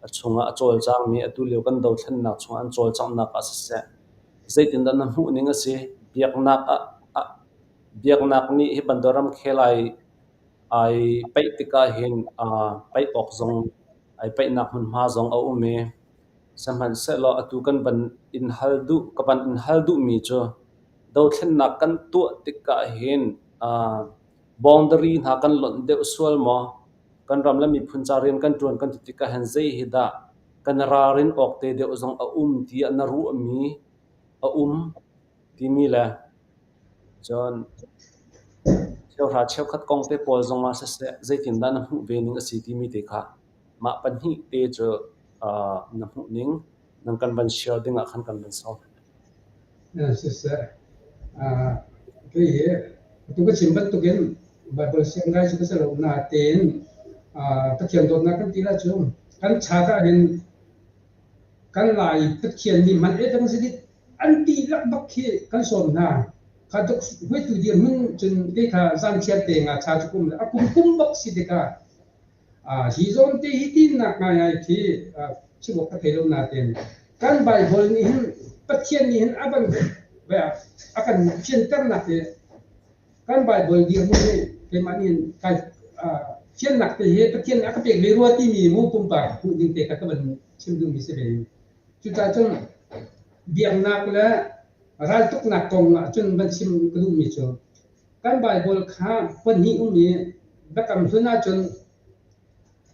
a chungah a cawlcangmi atu lio kan dothlennak chungah an cawlcanghnak ah siseh, zeitindah na hmuhning a si? Biaknak ah biaknak nih hi bantuk ramkhel ai ai paih tikah hin paih awk zong ai paihnak hmunhma zong a um i Sihmanhsehlaw atu kan van in hal duh ka van in hal duhmi cu dothlennak kan tuah tikah hin boundary hna kan lonh deuh sual maw? Kan ram le miphun ca rian kan ṭuan kan ti tikah hin zei hi dah kan ralrin awk te deuh zong a um tiah na ruahmi a um timi le cun cheuhra cheukhat kong te pawl zongah siseh zeitindah na hmuh ve ning a si timi te kha mah pahnih te cu na hmuhning nan kan van share ding ah khan kan van sawm. Siseh, kei hi atu ka chim bantukin Bible siang ngai cu ka si lo natein Pathian dawtnak kan ti la cu kan chat ah hin kan Lai Pathian nih man e dang zidit an ti lak bak khi kan sawm hna. Kha tuk huitu dirhmun cun kei kha zan chiat te nga cha cu kum a kum kum bak si tikah Hi zawnte hi tinnak ngaingai khi chim awk ka thei lo nain kan Baibal nih hin Pathian nih hin a van a kan fianternak hi kan Baibal dirhmun hi keimah nih hin kai fiannak te hi Pathian nih a ka pek ve rua timi mu pumpak hmuh ding te kha ka van chim duhmi si ve. Cucaah cun biaknak le raltuknak kong ah cun van chim ka duhmi cu Kan Baibal kha pahnih um i biakam hlun ahcun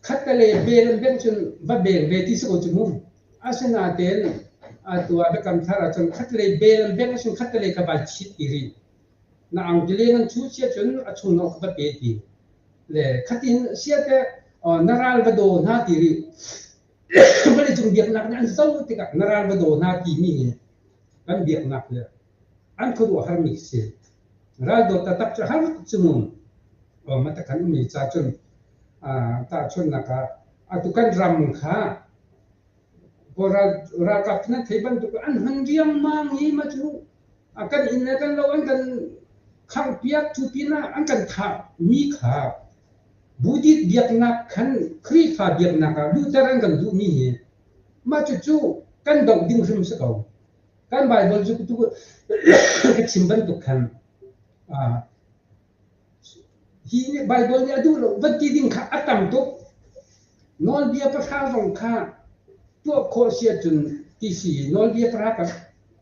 khattelei bel an bengh cun va beng ve ti si ko cu mu. Asinain atu ah biakam thar ahcun khattelei bel an bengh ahcun khattelei kha vai chit ti rih. Na angki an chu sia cun a chung kha va pe ti. Le khatin sia teh na ral va daw hna ti rih. Vawleicung biaknak nih an zoh tikah na ral va daw hna timi hi kan biaknak hi an khuaruahharmi a si. Raldawt taktak cu har tuk cu mu. Mah kan ummi ca cun tahchunhnak ah atu kan ram kha ralkap nan thei bantuk an hman riangmang i mah cu kan inn le kan lo an kan khanghpiak cu pinah an kan thah mi kha Buddhist biaknak khan Khrihfa biaknak ah luhter an kan duhmi hi mah cucu kan doh ding hrim si ko. Kan Baibal cu ka chim bantuk khan hi nih Baibal nih a duh lo van ti ding kha a tam tuk. Nawlbia pahra zong kha tuah khawh si ahcun ti si i nawlbia pahra kha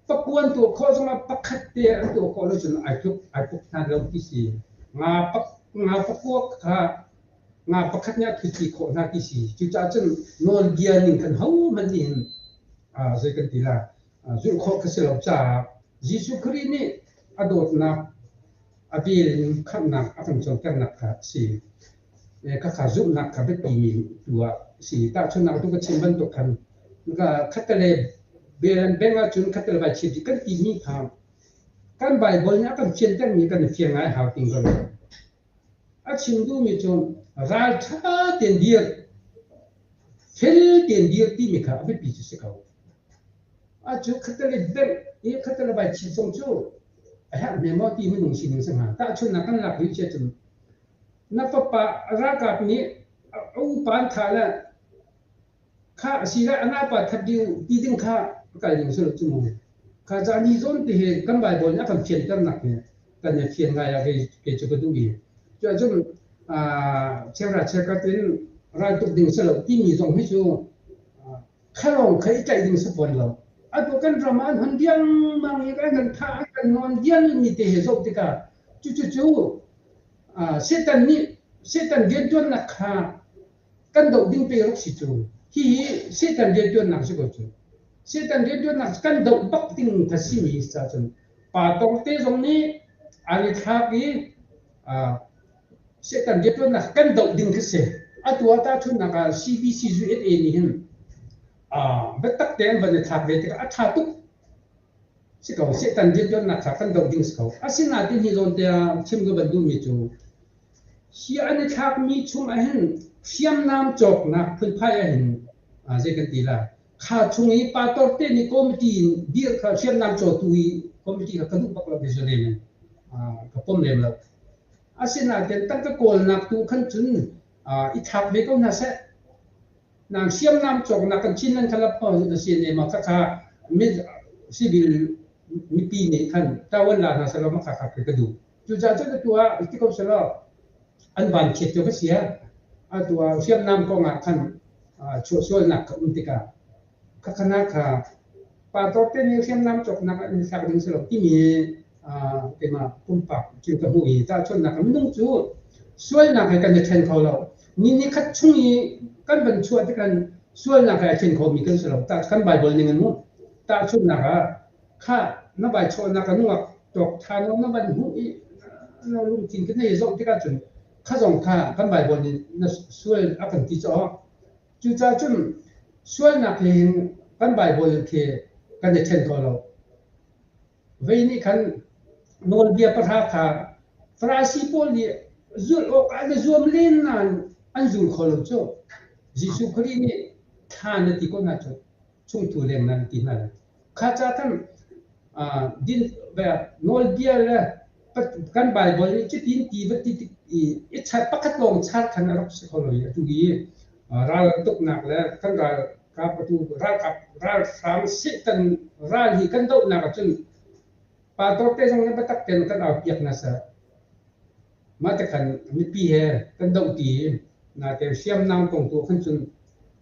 pakuan tuah khawh zongah pakhat te an tuah khawh lo cun ai tluk ai tluk hna lo ti si. Nga pak nga pakua kha nga pakhat nih a thuti khawh hna ti si. Cucaah cun nawlbia ning khan hohmanh nih hin zei kan ti la zulh khawh kha si lo caah Jesuh Khrih nih a dawtnak a vel in khamhnak a kan cawnternak kha a si. Khakha zumhnak kha biapimi tu ah a si. Tahchunhnak tu ka chim bantuk khan khattale bel an bengh ahcun khattale vai chiat dih kan timi kha kan Baibal nih a kan fiantermi kan i fiang ngai hau ting ko. A chim duhmi cu ralṭha tein dir, fel tein dir timi kha a biapi cu si ko. Acu khattale bengh i khattale vai chit zong cu a herh hme maw ti minung sining si hnga. Tahchunhnak kan lak rih si ahcun na fapa ralkap nih a upa an thah le kha a si le a naupa that ding ti ding kha a kal ding si lo cu mu. Kha ca ni zawn ti hi kan Baibal nih a kan fianternak hi kan i fian ngai ah kei cu ka duh i cuahcun cheuhra cheukhat in raltuk ding si lo timi zong hi cu kha lawng kha i tlaih ding si fawn lo. Atu kan ram ah an hon riangmang i an kan thah an kan nawn vialmi te he zoh tikah cucu Satan nih Satan rianṭuannak kha kan doh ding pei rak si cu. Hihi Satan rianṭuannak si ko cu. Satan rianṭuannak kan doh bak ding kha simi ca cun pa tawngte zong nih an i thlak i Satan rianṭuannak kan doh ding khi si. Atu ah tahchunhnak ah CBC USA nih hin biatak tein van i thlak ve tikah a ṭha tuk si ko. Satan rianṭuannak kha kan doh ding si ko. Asinain hi zawn te ah chim ka van duhmi cu hi an i thlakmi chung ah hin hriamnam cawknak phunphai ah hin zei kan ti lai kha chung i pastor te nih committee in dir kha hriamnam cawtu i committee kha ka duh bak lo lem in ka pom lem lo. Asinain tangka kawlnak tu khan cun i thlak ve ko hna seh. Nang hriamnam cawknak kan Chinland kha lap na si ne ma kha kha civil mipi nih khan tawan la hna selaw ma kha kha ka duh. Cucaah cun atu ah ti ko selaw an van chiat cu ka sia. Atu ah hriamnam kong ah khan chuahsualnak ka um tikah Khakhan ah kha pastor te nih hriamnam cawknak ah in thlak ding si lo timi keimah pumpak cun ka hmuh i tahchunhnak ah minung cu sualnak he kan i ṭhen kho lo. Ni ni khat chung i kan van chuah tikhan sualnak he a ṭhen khomi kan si lo. Tah kan Baibal ning in mu. Tahchunhnak ah kha na vai chawhnak ah nungak tawk ṭha lo na van hmuh i na lungthin ka nei zoh tikah cun kha zong kha kan Baibal nih na sual a kan ti caw. Cucaah cun sualnak he hin kan Baibal khi kan i ṭhen kho lo. Vei nih khan nawlbia pahra kha Farasi pawl nih zulh awkah an i zuam len nain an zul kho lo cu. Jesuh Khrih nih thla na ti ko hna cu chungthu leng nan ti hna lai. Kha ca khan din nawlbia le kan Baibal nih cutin ti va ti tik i i char pakhat lawng char khan a rak si kho lo i atu i ral tuknak le kan ralkap atu ralkap ralhrang Satan ral hi kan dohnak ahcun pastor te zong nih biatak tein kan au piak hna seh. Mah te khan mipi he kan doh ti i natein hriamnam kong tu khan cun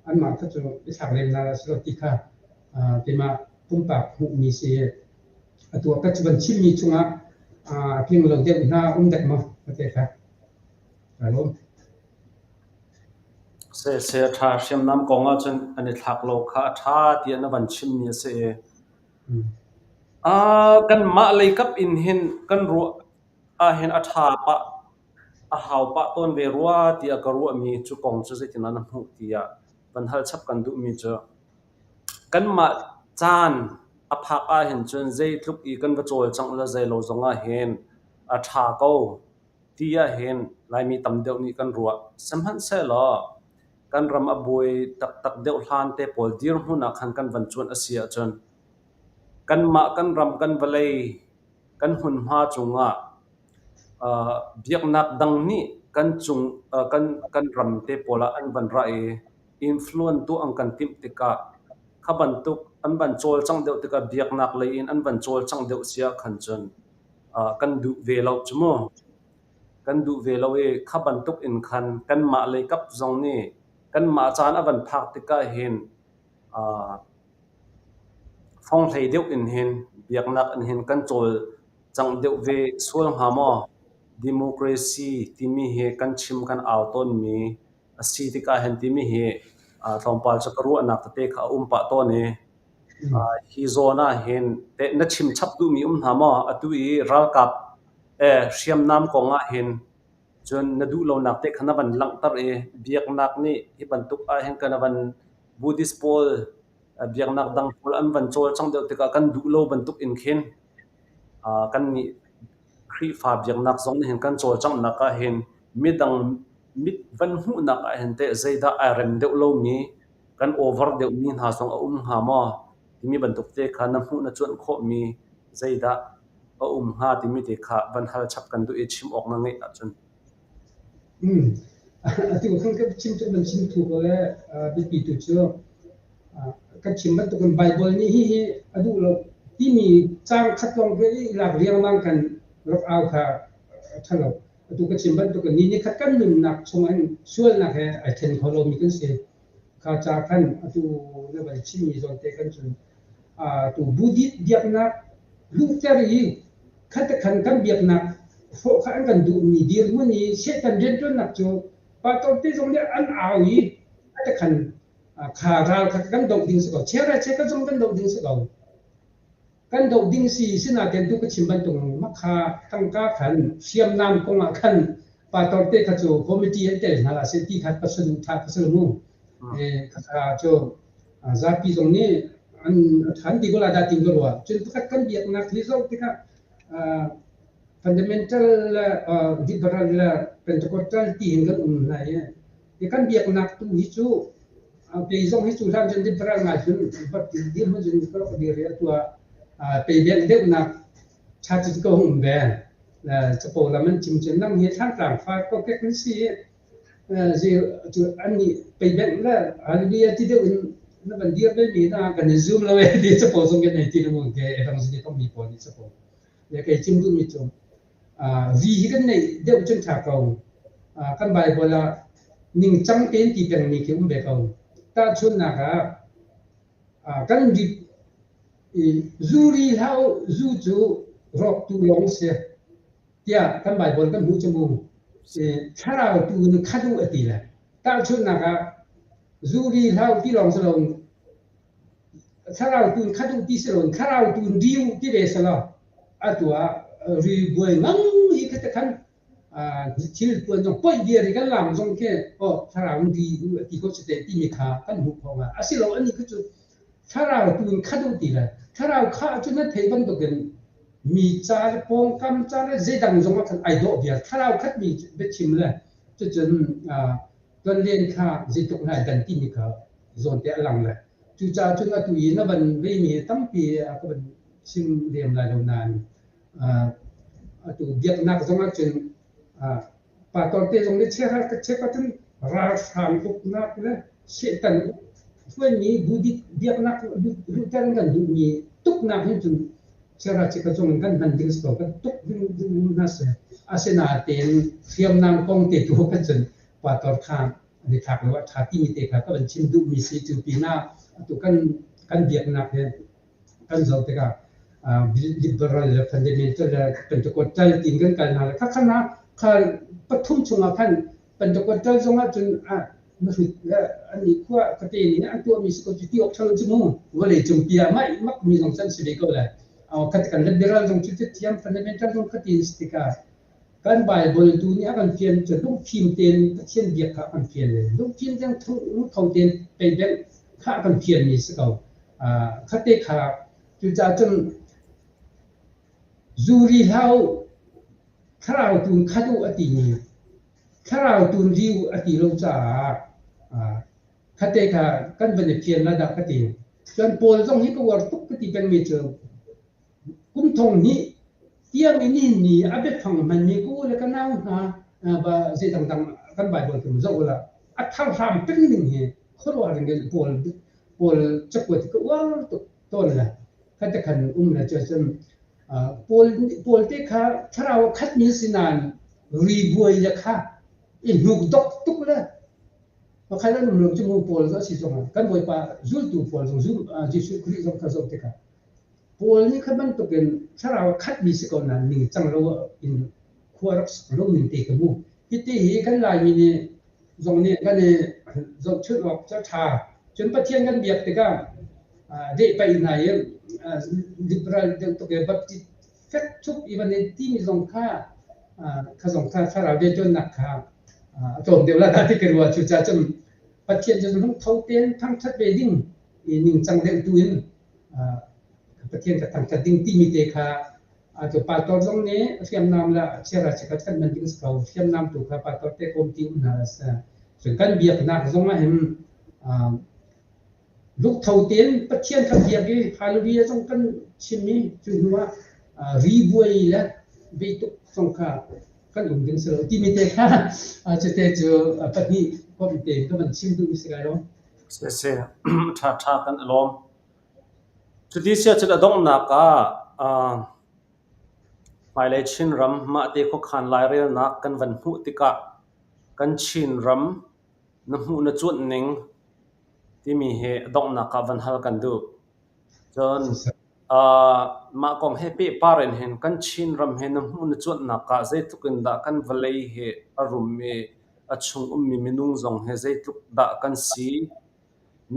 anmah kha cu i thlak lem hna si lo ti kha keimah pumpak hmuhmi si. Atu ah ka van chimmi chungah tling lo deuh hna um dek maw ka te kha. Kaa lawm. Seh a ṭha hriamnam kong ahcun an i thlak lo kha a ṭha tiah na van chimmi a si i kanmah lei kap in hin kan ruah ahhin a ṭha pah a hau pah tawn ve rua tiah ka ruahmi cu kong cu zeitindah na hmuh tiah. Van hal chap kan duhmi cu kanmah caan a phak ahhin cun zeitluk i kan va cawlcangh le zeilo zong ahhin a ṭha ko ti ahhin Laimi tam deuh nih kan ruah. Sihmanhsehlaw kan ram a buai taktak deuh hlan te pawl dirhmun ah khan kan van cuanh a si ahcun kanmah kan ram kan vawlei kan hmunhma cungah biaknak dang nih kan cung kan kan ram te pawl ah an van ra i influence tuah an kan timh tikah kha bantuk an van cawlcangh deuh tikah biaknak lei in an van cawlcangh deuh si ahkhan cun kan duh ve lo cu mu. Kan duh ve lo i kha bantuk in khan kanmah lei kap zong nih kanmah caan a van phak tikah hin fonghlei deuh in hin biaknak in hin kan cawlcangh deuh ve sual hnga maw? Democracy timi hi kan chim kan au tawnmi a si tikah hin timi hi tlawmpal cu ka ruahnak tete kha a um pah tawn i hi zawn ah hin teh na chim chap duhmi um hna maw? Atu i ralkap hriamnam kong ah hin cun na duh lonak te kha na van langhter i biaknak nih hi bantuk ah hin kan van Buddhist pawl biaknak dang pawl an van cawlcangh deuh tikah kan duh lo bantuk in khin kannih Khrihfa biaknak zong nih hin kan cawlcanghnak ah hin midang mit van hmuhnak ah hin teh zeidah ai rem deuh lomi kan over deuhmi hna zong a um hnga maw timi bantuk te kha na hmuh na cuanh khawhmi zeidah a um hnga timi te kha van hal chap kan duh i chim awk na ngeih ahcun. Atu khan ka chim cu van chim thu ko le biapi tu cu kan chim bantukin Baibal nih hihi a duh lo timi caang khat lawng ke i lak riangmang kan rak au kha a ṭha lo. Atu ka chim bantukin ni nikhat kan nunnak chungah sualnak he ai ṭhen kho lomi kan si. Kha ca khan atu na van chimmi zawn te khan cun tu Buddhist biaknak luhter i khat khan kan biaknak hrawh kha an kan duhmi dirhmun i Satan rianṭuannak cu pastor te zong nih an au i khat khan kha ral kha kan doh ding si ko. Chiara che ka zong kan doh ding si ko. Kan doh ding si sinain tu ka chim bantuk makha tangka khan hriamnam kong ah khan pastor te kha cu committee an tel hna la se ti kha ka saduhthah ka si mu. Kha cu zapi zong nih an than ti ko la dah tin ka ruah. Cun pakhat kan biaknak hi zoh tikah fundamental le liberal le Pentecostal ti hin kan um hna i kan biaknak tu hi cu kei zong hi cu hlan cun liberal ngai cun dirhmun cun ka rak dir i atu ah pei deuhnak church cu ka hung um ve. Capo lam an chim cun nang hi Thlangtlang fa kokek nan si i cu an nih pei bengh le hallelujah ti deuh in na van dir ve mi na kan in zoom lo e ti capo zong kan nei ti lo ke evangelist mi pawl nih capo. Le kei chim duhmi cu vi hi kan neih deuh cun ṭha ko. Kan Baibal ah ningcang tein ti pengmi khi um ve ko. Tahchunhnak ah kan rit i zu ri hlah u, zu cu rawktu lawng si tiah kan Baibal kan hmuh cu mu. Thlarau tu in khat u a ti le. Tahchunhnak ah zu ri hlah u ti lawng si loin thlarau tu in khat u ti si loin thlarau tu in ri u ti ve selaw atu ah ri buai ngang hi kha te khan thil puan zong poih viar i kan lam zong khi oh thlarau in ri u a ti ko si te timi kha kan hmuh khawh nga asilo ani kha cu thlarau tu in khat u ti le thlarau kha cu na thei bantukin mi ca le pawngkam ca le zeidang zong ah khan ai dawh viar thlarau khat mi biachim le cucun tonlen kha zeitluk lai dan timi kha zawnte a lang le cucaah cun atu i na van veimi hi tampi a ka van chim lem lai lo nain atu biaknak zong ah cun pastor te zong nih chekhar ka check ahcun ralhrang uknak le Satan hruaimi Buddhist biaknak luhter kan duhmi tuknak hin cun chiara chika zong in kan hman ding si ko kan tuk ding hna si asinain hriamnam kong te tu kan cun pastor kha an i thlak lo a ṭha timi te kha ka van chim duhmi si. Cu pinah atu kan kan biaknak hi kan zoh tikah liberal le fundamental le Pentecostal tiin kan kal hna le kha khan ah kha pathum chungah khan Pentecostal zong ah cun na hrut le an i khua kate nih an tuahmi si ko cu ti awk ṭha lo cu mu vawlei cung pi ah mah mak mi zong can si ve ko le khat kan liberal zong cu thiam fundamental zong khatin si tikah. Kan Baibal tu nih a kan fian cu lungfim tein Pathian biak kha a kan fian i lungfim tein lungtho tein peibengh kha a kan fianmi a si ko. Khate kha cucaah cun zuri hlah u, thlarau tu in khat u a timi thlarau tu in ri u a ti lo caah khate kha kan van i fian la dah ka ti. Cun Paul zong hi ka uar tuk ka ti pengmi cu Kum thong hnih tiang in nihin ni a biafang hmanmi ka u le ka nau hna zei dangdang kan Baibal kan zoh ula a thar hram peng ning hi khuaruahhar in Paul Paul cakuat hi ka uar tuk tawn le khate khan um le cun Paul Paul te kha thlarau a khatmi si nain ri buai le kha i hnuk dok tuk le pakhat an um lo cu mu Paul a si zong kan Bawipa zultu pawl zong Jesuh Khrih zong kha zoh tikah Paul nih kha bantukin thlarau a khatmi si ko nain ningcang lo in khua rak sak lo ning te ka hmu. Hiti hi kan Laimi nih zong nih kan i zohchunh awk cu a ṭha. Cun Pathian kan biak tikah lehpaih hna i liberal deuh tuk i Baptist fek ṭhup i van i timi zong kha kha zong kha thlarau rianṭuannak kha a tlawm deuh la dah ti ka ruah. Cucaah cun Pathian cu lungtho tein thangṭhat ve ding i ningcang deuh tu in Pathian ka thangṭhat ding timi te kha cu pastor zong nih hriamnam le chiara chiakhat kan hman ding si ko. Hriamnam tu kha pastor te kawm ti um hna a si. Cun kan biaknak zong ah hin lungtho tein Pathian kan biak i hallelujah zong kan chim i cu hnu ah ri buai le veituk zong kha kan um ding si lo timi te kha cute cu pahnih komh tein ka van chim duhmi si lai lo. Siseh, ṭhaṭha kan i lawm. Cuti si ahcun a donghnak ah hmailei Chinram mahte khuakhan lairelnak kan van hmuh tikah kan Chinram na hmuh na cuanh ning timi hi a donghnak ah van hal kan duh. Cun mah kong he pehpar in hin kan Chinram he na hmuh na cuanhnak ah zeitluk in dah kan vawlei hi a rum i a chung ummi minung zong hi zeitluk dah kan si.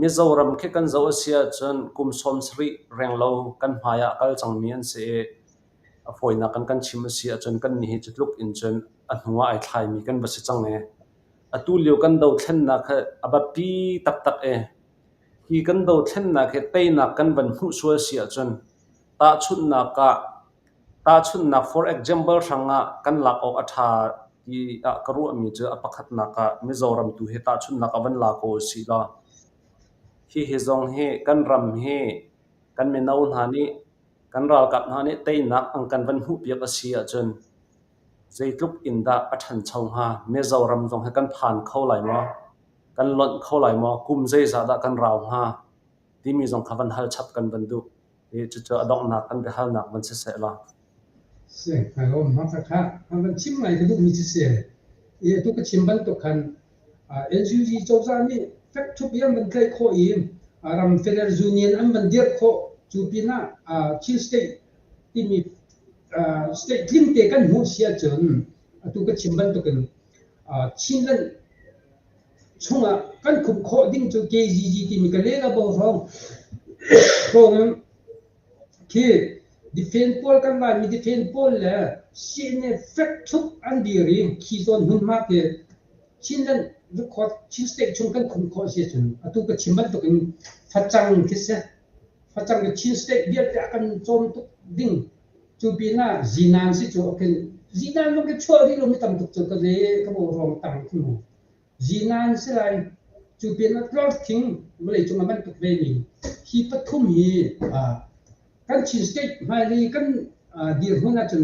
Mizoram khi kan zoh a si ahcun kum 70 renglo kan hmai ah a kal cangmi an si i a fawinak in kan chim a si ahcun kannih hi cu tluk in cun a hnu ah ai thlaimi kan va si cang i atu lio kan dothlennak hi a biapi taktak i hi kan dothlennak hi teinak kan van hmuh sual si ahcun tahchunhnak ah Tahchunhnak for example hrangah kan lak awk a ṭha tiah ka ruahmi cu a pakhatnak ah Mizoram tu hi tahchunhnak ah van la ko usih law hihi zong hi kan ram hi kan mino hna nih kan ralkap hna nih teinak an kan van hmuhpiak a si ahcun zeitluk in dah a ṭhancho hnga? Mizoram zong hi kan phan kho lai maw? Kan lonh kho lai maw? Kum zeizah dah kan rau hnga? Timi zong kha van hal chap kan van duh. I cucu a donghnak kan biahalnak van si seh law. Si, kai lawm. Mah kha van chim ngai ka duhmi cu si. I atu ka chim bantuk khan NUG cozah nih fekṭhup i an van tlaih khawh i ram Federal Union an van dirh khawh cu pinah Chin State timi state tlingte kan hmuh si ahcun atu ka chim bantukin Chinland chungah kan khumh khawh ding cu KGG timi ka le bo hrawng hrawng khi defend pawl kan Laimi defend pawl le CNA fek ṭhup an dir i khi zawn hmunhma khi Chinland record Chin state chung kan khumh khawh si ahcun atu ka chim bantuk in facang khi si facang khi Chin state vialte a kan cawm tuk ding cu pinah zinan si cu khin zinan zong khi chuah rih lomi tam tuk cu ka le ka bo ruang tang khi mu Zinan si lai. Cu pinah tlorthing vawleicung a bantuk vemi hi pathum hi kan Chin state hmailei kan dirhmun ahcun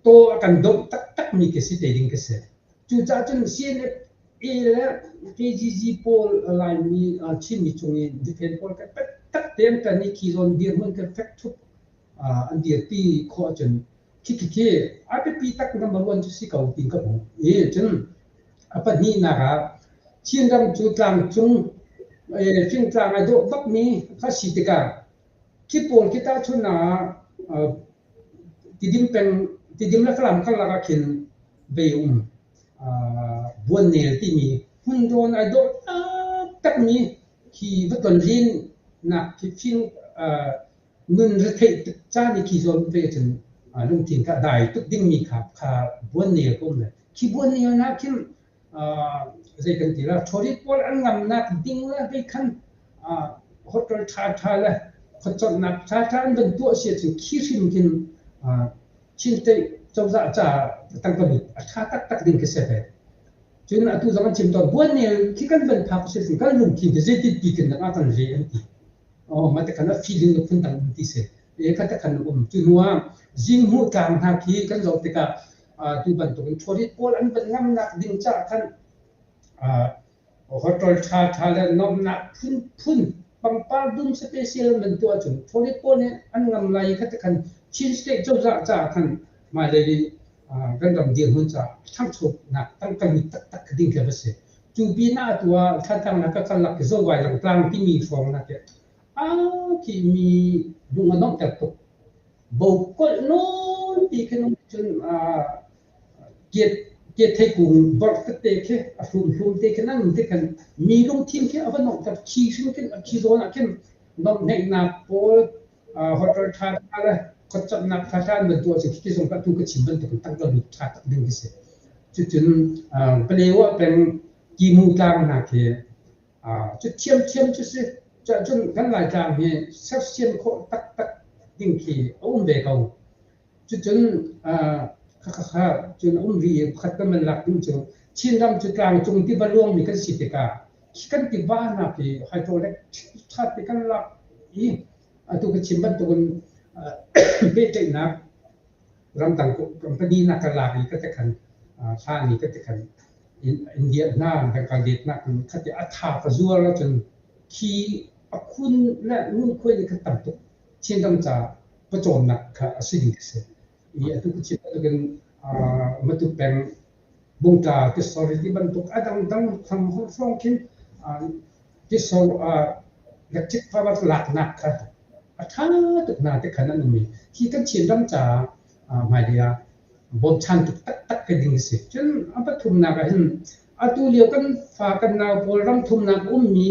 taw a kan domh taktakmi khi si te ding khi si. Cucaah cun CNF A le KGG pawl Laimi Chinmi chung i defend pawl kan taktak te an ṭan i khi zawn dirhmun kan fek ṭhup an dirpi khawh ahcun Khikhi a biapi tak number one cu si ko tiin ka hmuh. I cun a pahnihnak ah Chinram cu tlangcung fingtlang ai dawh bakmi kha si tikah khi pawl khi tahchunhnak ah Tidim peng Tidim le Falam karlak ah khin vei a um. Buannel timi hmunrawn ai dawh taktakmi khi va tlonlennak khi fing nun retheih tuk caan i khi zawn ve cun Lungthin kha a dai tuk dingmi kha kha buannel ka um le khi buannel nak khin zei kan ti la tourist pawl an ngamnak ding le hei khan hotel ṭhaṭha le khuaconhnak ṭhaṭha an van tuah si ahcun khi hrim khin Chin State cozah caah tangka lut a ṭha taktak ding khi si ve. Cun atu zong an chim tawn buannel khi kan van phak si cun kan lungthin khi zeitin ti khin dah kan re an ti. Oh mah te khan a feeling phun dang um ti si. E kha te khan um. Cu hnu ah Zinghmuh tlang hna khi kan zoh tikah tu bantukin tourist pawl an van ngamnak ding caah khan hotel ṭhaṭha le nuamhnak phunphun pangpar dum special an van tuah cun tourist pawl nih an ngam lai i kha te khan Chin State cozah caah khan hmailei i kan ram dirhmun caah ṭhangchonak tangka lut taktak ding khi a va si. Cu pinah atu ah Thantlang ka karlak i Zovai Langtlang timi hrawng nak hi aa khi mi lung a nuamhter tuk. Bokolh nawn ti khin um cun kiat theikung borh tete khi a hlumhlum te khin an um te khan mi lungthin khi a va nuamhter. Khi hrim khin khi zawn ah khin nuamhneihnak pawl hotel ṭha ṭha le khuacamnak ṭha ṭha an van tuah cu khi zong ka tu ka chim bantuk in tangka lut ṭha tak ding khi si. Cucun Palewa peng Kimu tlang hna khi cu thiamthiam cu si. Cun kan Laitlang hi sersiam khawh taktak ding khi a um ve ko. Cucun khakha cun a um rih i pakhat kan van lak ding cu Chinram cu tlangcung tiva luangmi kan si tikah khi kan tiva hna khi hydroelectric ṭha te kan lak i atu ka chim bantukin pehtlaihnak ramdang company nak ka lak i ka te khan hlan i ka te khan India hna kan letnak khati a tha ka zuar ahcun khi a khun le ngunkhuai nih khan tam tuk Chinram ca pawcawmnak kha a si ding a si. I atu ka chim bantukin Matu peng Bungtla tisor ti bantuk a dangdang thang hrawng khin tisor electric power laknak kha a ṭha tuk hna ti khan an um i hi kan Chinram caah hmailei ah bawmchan tuk taktak ka ding a si. Cun a pathumnak ah hin atu lio kan fa kan nau pawl ram thumnak ummi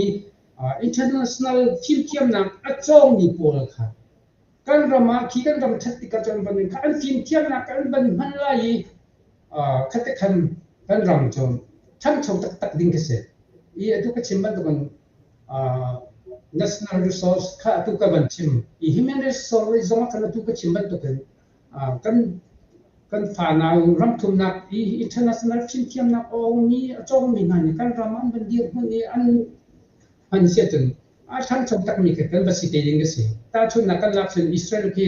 international fimthiamnak a cawngmi pawl kha kan ram ah khi kan ram ṭhat tikah cun van kha an fimthiamnak an van hman lai i khate khan kan ram cu ṭhangcho taktak ding khi si. I atu ka chim bantukin national resource kha atu ka van chim i human resource zong ah khan atu ka chim bantukin kan kan fanau ramthumnak i international fimthiamnak a awngmi a cawngmi hna nih kan ram an van dirhmun i an hman si ahcun a ṭhangcho takmi khi kan va si te ding a si. Tahchunhnak kan lak cun Israel khi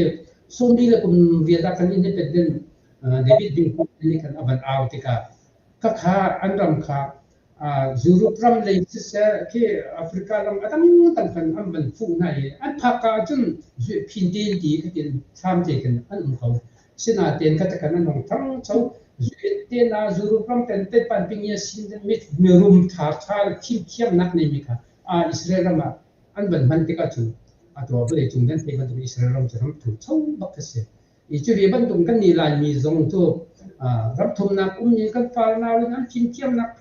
sawmli le kum riat ah kan independent David Ben nih khan a van au tikah khakha an ram kha Europe ram lei siseh khi Africa ram a dangdang khan an van fuh hna i an phak ka ahcun phin te ti khatin thlam te khin an um ko. Sinain kha khan an hong ṭhangcho. Te na Europe ram ten te pan ping i sin mirum ṭha ṭha le fimthiamnak neimi kha Israel ram ah an van hman tikah cun atu ah vawlei cung nan thei bantuk Israel ram cu ram ṭhangcho bak a si. I cuve bantuk kan nih Laimi zong cu ramthumnak ummi kan farnau in an fimthiamnak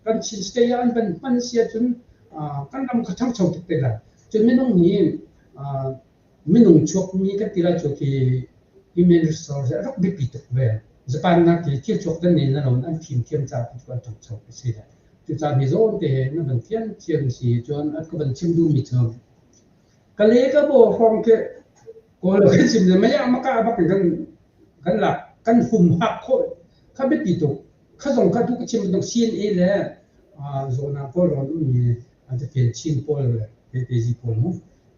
kan Chin State ah an van hman si ahcun kan ram kha ṭhangcho tuk te lai. Cun minung hi minung chuakmi kan ti lai cu khi human resource a rak biapi tuk ve. Japan nak hi thil chuak dan nih na lo an fimthiam caah an ṭhangcho a si lai. Cucaah mi zawn te na van thiamthiam si cun an ka van chim duhmi cu Kale ka baw hrawng khi Kawl kan chim le mei ah maka bak in kan kan lak kan humhak khawh kha biapi tuk. Kha zong kha tu ka chim bantuk CNA le zawn ah Kawlrawn ummi an tafian Chin pawl le KKG pawl mu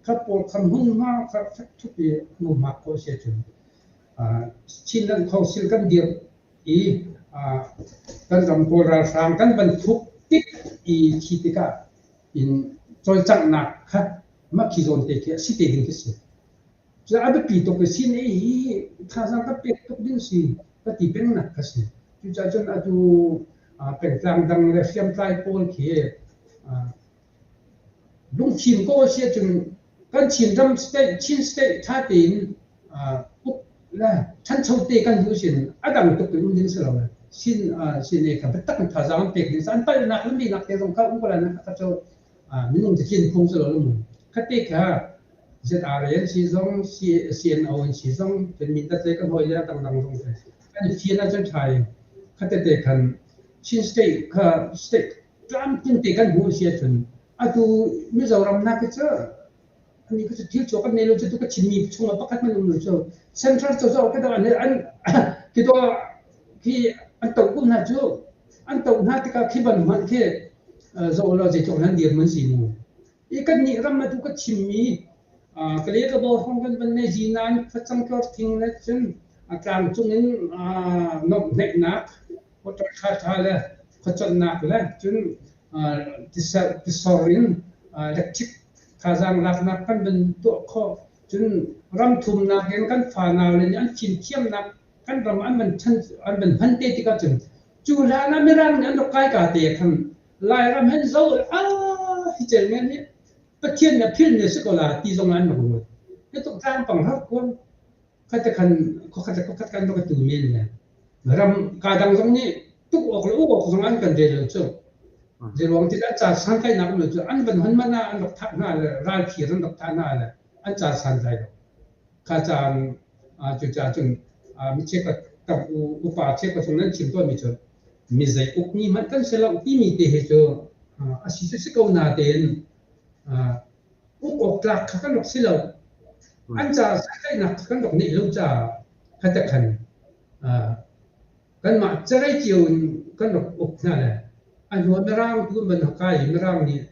kha pawl kha hmunhma kha fek thup i humhak khawh si ahcun Chinland Council kan dirh i kan ram Kawl ralhrang kan van thuk tik i khi tikah in cawlcanghnak kha mah khi zawn te khi a si te ding khi si. Cu a biapi tuk i CNA hi thazaang ka pek tuk ding si ka ti pengnak kha si. Cucaah cun atu pengtlang dang le hriamtlai pawl khi lungfim ko a si ahcun kan Chinram state, Chin state ṭha tein uk le ṭhancho te kan duh sin a dang tuk in um ding si lo. Sin CNA kha biatak in thazaang an pek ding an palhnak le minak te zong kha um ko lai na kha cu minung cu tlin phung si lo mu. Khate kha. ZRA an si zong, CNO an si zong, cun Mindat lei kan hawi le dangdang zong kan i fian ahcun ṭha i khatete khan Chin State kha state tlamtling te kan hmuh si ahcun atu Mizoram nak hi cu ani cu thil chuak kan nei lo cu tu ka chimmi chungah pakhat hmanh um lo cu. Central cozah ka dang an an khi do khi an to ko hna cu, an to hna tikah khi ban hmanh khi zoh lo zeitluk nan dir man si mu. I kan nih ram atu ka chimmi kale ka bo hong kan van nei zinan facang tlor thing le cun tlang cung in nomhneihnak motor ṭha ṭha le khuaconhnak le cun tisor in electric thazaang laknak kan van tuah khawh. Cun ram thumnak in kan fanau le nih an fimthiamnak kan ram an van ṭhan an van hman te tikah cun cu hlan ah Mirang nih an rak kai ka te khan Lairam hen zo a hi cel men hi Pathian nih a phil mi a si ko la ti zong ah an rak ruat. Hi tuk tlang pang har kuan khat khan khuakhat le khuakhat kan rak tu men le ram ka dang zong nih tuk awk le uk awk zong an kan rel lo cu. Zeiruang ti an ca santlaihnak um lo cu, an van hon man ah an rak thah hna le ralthir an rak thah hna le an ca santlai lo. Kha caan cucaah cun mi cheukhat tam upa cheukhat zong nan chim tawnmi cu mi zei ukmi hmanh kan si lo timi te hi cu a si cu si ko natein uk awk tlak kha kan rak si lo. An ca santlaihnak kha kan rak neih lo caah kha te khan kanmah carei cio in kan rak uk hna le a hnu ah Mirang tu an van kai i Mirang nih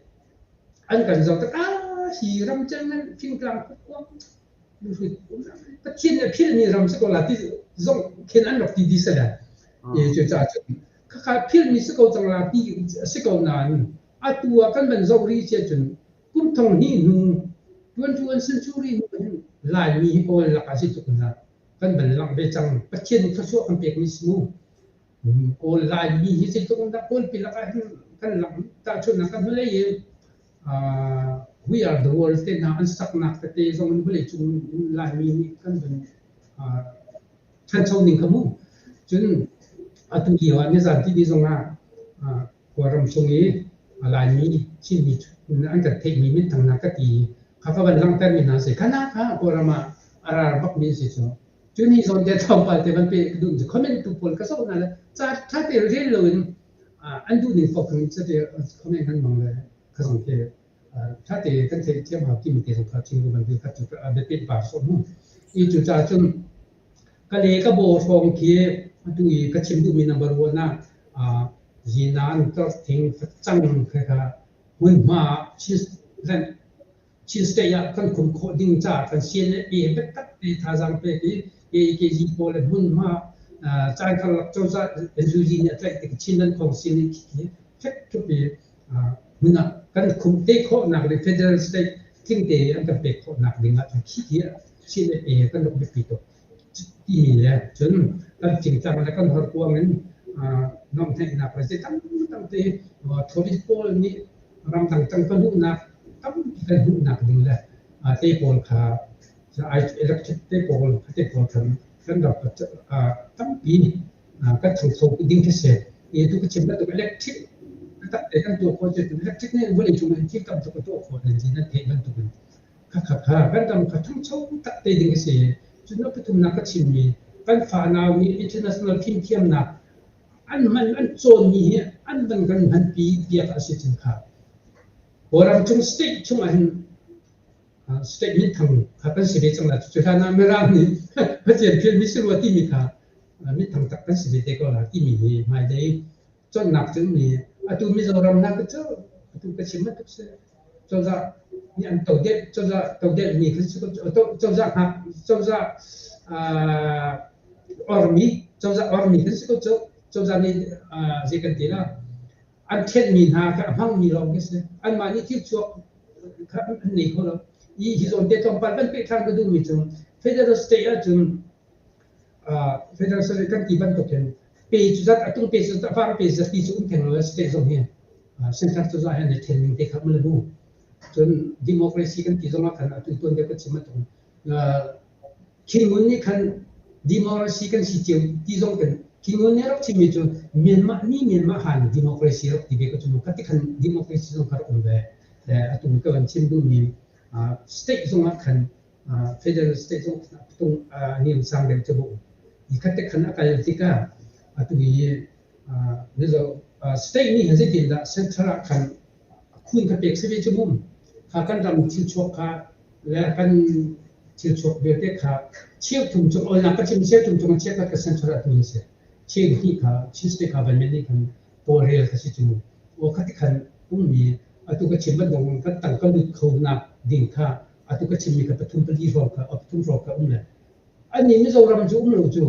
an kan zoh tik ah hi ram cel nan fingtlang khuakuang Pathian nih a philhmi ram si ko la ti zong khin an rak ti dih sale. E cucaah cun khakha philhmi si ko cang la ti a si ko nain atu ah kan van zoh rih si ahcun kum thong hnih hnu 21 century hnu hin Laimi hi Kawl lakah si tuk na kan van langh ve cang. Pathian nih thluachuah kan pekmi si mu. Kawl Laimi hi zeitluk in dah Kawlpi lakah hin kan langh. Tahchunhnak kan hnulei i We Are the World te hna an saknak tete zong in vawleicung Laimi nih kan van ṭhancho ning kha mu. Cun atu lio ah nizan timi zong ah Kawlram chung i Laimi Chinmi an kan theihmi minthang hna ka ti kha ka van langhtermi hna si. Khana kha Kawlram ah a rar bakmi an si cu. Cun hi zawn te tlawmpal te van pe ka duh comment tu pawl ka zoh hna le ca ṭha te rel loin an duh ning paoh khan cate comment kan hmang le kha zong khi ṭha te kan theih thiam hau timi te zong kha chim ko bantuk kha cu a biapit par sawh mu. I cucaah cun ka le ka baw hrawng khi atu i ka chim duhmi number one ah zinan, tlorthing, facang kha kha hmunhma Chin State ah kan khum khawh ding caah kan CNA biatak te thazaang pek i KKG pawl le hmunhma caan karlak cozah NUG nih a tlaih tik Chinland Council nih khi fek tuk i hmun ah kan khum te khawhnak ding federal state tling te an kan pek khawhnak ding ah khi khi CNA kan rak biapi tuk timi le cun kan thingtlang le kan horkuang in nuamhhnaihnak le zei tam te tourist pawl nih ramdang tang kan hmuhnak tampi kan hmuhnak ding le te pawl kha electric te pawl te pawl khan kan rak tampi kan thangcho ding khi si. I tu ka chim bantuk electric tak te kan tuah khawh cu electric nih vawlei cung in thil tam tuk a tuah khawh nan nan theih bantuk in khakha kha kan ram kha ṭhangcho tak te ding a si. Cun a pathumnak ka chimmi kan fanau nih international fimthiamnak an hman an cawnmi hi an van kan hmanpi piak a si cun kha Kawlram chung state chungah hin state minthang kha kan si ve cang la. Cu hlan ah Mirang nih Pathian thil mi si rua timi kha minthang tak kan si ve te ko la timi hi hmailei cawnnak cu mi atu Mizoram hna cu atu ka chim bantuk si. Cozah nih an todeh cozah todeh mi kha cozah hngak cozah ormi cozah ormi kan si ko cu. Cozah nih zei kan ti la an ṭhenmi hna kha a hmangmi lawng khi si. Anmah nih thil chuak kha an nei kho lo. I hi zawn te tlawmpal van peh ṭhan ka duhmi cu federal state ahcun federal state kan ti bantuk hin pe cu zat atung pe cu zat avang pe zat ti cu um theng lo. State zong hi central cozah he an i ṭhen ning te kha mu. Cun democracy kan ti zong ah khan atu tuan deuh kan chim bantuk Khin nih khan democracy kan si cio ti zong kan Khin nih rak chimmi cu Myanmar ni Myanmar han democracy rak ti ve ko cu. Kha ti khan democracy zong kha rak um ve. Atu ka van chim duhmi State zong ah khan federal state zong tung niam sang deuh cu bu i khat te khan a kal tikah atu i Mizo state nih hin zeitindah central ah khan khun kha pek si ve cu mum kha kan ram thil chuak kha le kan thil chuak vialte kha cheu thum chung olnak ka chim cheu thum chung chia kha ka central ah tun si cheu hnih kha Chin state government nih khan tawlrel kha si cu mu o kha ti khan ummi atu ka chim bantuk kan tangka lut kho nak ding kha atu ka chimmi kha pathum pali hrawng kha pathum hrawng kha um le ani Mizoram cu um lo cu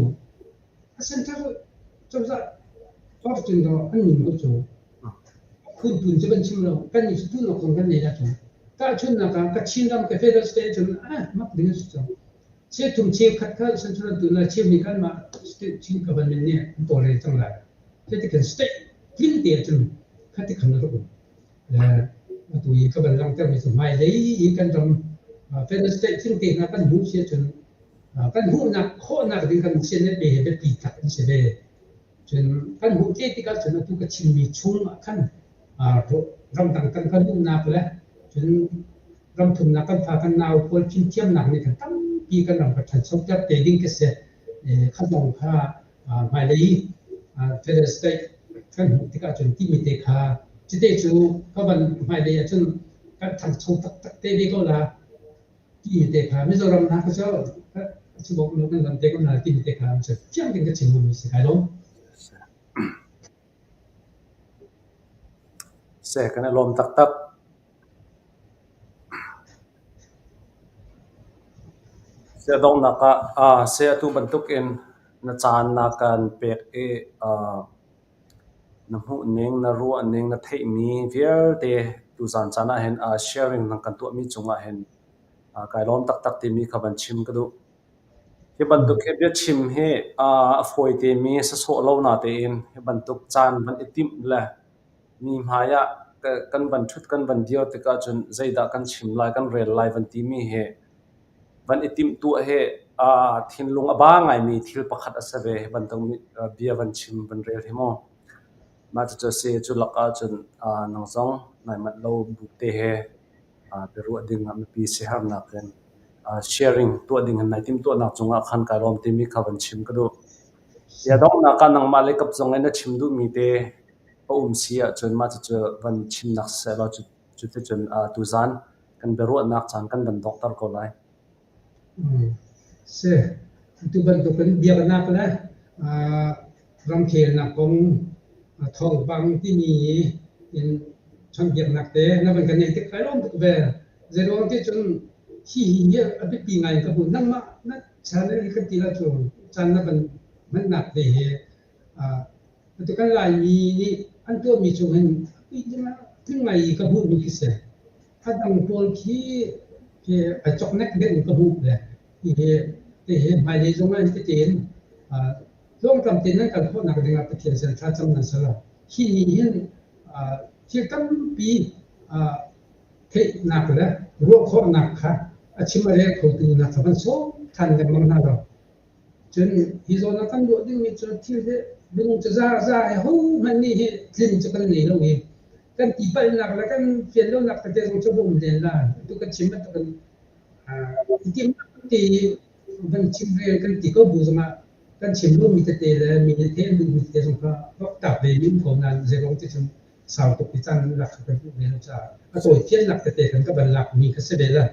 a central cozah cun do an nun ko cu phun tun cu kan chim lo kan nih tun ok zong kan nei la cu tahchunnak ah ka Chin ram ka federal state cun ah mak ding si cu cheu thum cheu khat kha central tun la cheu ni kan mah state Chin government nih an tawlrel cang lai Cuti kan state tling te cun khati khan a rak um. Le atu i ka van langhtermi cu hmailei i kan ram federal state tling te hna kan hmuh si ahcun kan hmuhnak khawhnak ding kan CNF he biapi tak an si ve. Cun kan hmuh te tikah cun atu ka chimmi chung ah khan ramdang kan kan luhnak le cun ramthumnak kan fa kan nau pawl fimthiamnak nih khan tampi kan ram ka ṭhanchoter te ding khi si. Kha zong kha Hmailei federal state kan hmuh tikah cun timi te kha cite cu ka van hmailei ahcun kan ṭhangcho taktak te ve ko la timi te kha Mizoram hna kha cu cu bawk lo kan lam te ko hna timi te kha fiang tein ka chim duhmi si kai lawm. Seh kan i lawm taktak. Seh donghnak ah seh atu bantukin na caan na kan pek i na hmuhning, na ruahning, na theihmi vialte tuzaan caan ahhin sharing na kan tuahmi cungah hin kai lawm taktak timi kha van chim ka duh. Hi bantuk hi biachim hi a fawi temi sasawh lo natein hi bantuk caan van i timh le mi hmai ah kan van ṭhut kan van dir tikah cun zeidah kan chim lai kan rel lai van timi hi van i timhtuah hi thinlung a ba ngaimi thil pakhat a si ve. Hi bantuk bia van chim van rel hi mu. Mah cucu a si. Cu lakah cun nang zong nai manh lo bu te he biaruah ding ah mipi siaherhnak in sharing tuah ding in nai timhtuahnak cungah khan kai lawm timi kha van chim ka duh. Bia donghnak ah nangmah le kap zong in na chim duhmi te a um si ahcun mah cucu van chimnak siseh law cuticun tuzaan kan biaruahnak caan kan van donghter ko lai. Si, tu bantukin biaknak le ramkhelnak kong thawngpang timi in chawnhbiaknak te na van kan neih tik kai lawm tuk ve. Zeiruang ti cun hi hi a biapi ngai in ka hmuh. Nangmah na channel hi kan ti la cu caan na van hmannak te hi Atu kan Laimi nih an tuahmi chung hin tling ngai i ka hmuhmi khi si. A dang pawl khi ai cawknek deuh in ka hmuh ve. Hihi hihi hmailei zong ah tete in tluangtlam tein nan kal khawhnak dingah Pathian sin thlacam nan si lo. Hi nih hin thil tampi theihnak le ruah khawhnak kha a chim a rel khotu hna kha van sawm ṭhan lengmang hna law Cun hi zawn ah kan ruah dingmi cu thil hi minung cu zaza he hohmanh nih hi tlin cu kan nei lo i kan ti palhnak le kan fian lonak tete zong cu a um len la. Atu kan chim bantukin i timhnak te van chim rel kan ti ko bu zongah kan chim lomi tete le mi nih theih an duhmi tete zong kha rak ve mi um ko nain zeiruang ti cun sau tuk i caan lak kha kan duh ve lo caah a tawi fiannak tete kan ka van lakmi kha si ve la.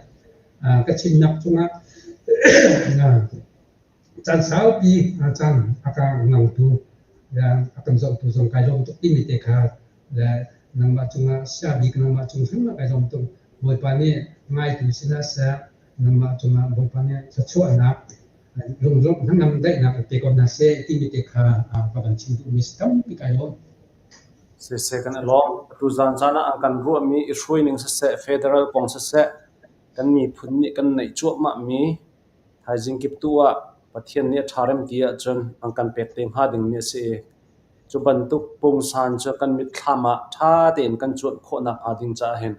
Ka chimnak cungah caan saupi caan a ka ngangtu le a kan zohtu zong kai lawm tuk timi te kha le nangmah cungah sia bik nangmah cung hrim ah kai lawm tuk. Bawipa nih ngaitu si hlah seh, nangmah cungah Bawipa nih thluachuahnak lunglawmh hnangam daihnak in pe ko hna seh timi te kha ka van chim duhmi si tampi kai lawm. Siseh kan i lawm. Tuzaan caan ah an kan ruahmi i hruaining siseh, federal kong siseh, kan miphun nih kan neih cuahmahmi thaizing kip tu ah Pathian nih a ṭha rem ti ahcun an kan pek te hnga dingmi a si i cu bantuk pungsan cu kan mitthlam ah ṭha tein kan cuanh khawhnak hnga ding caah hin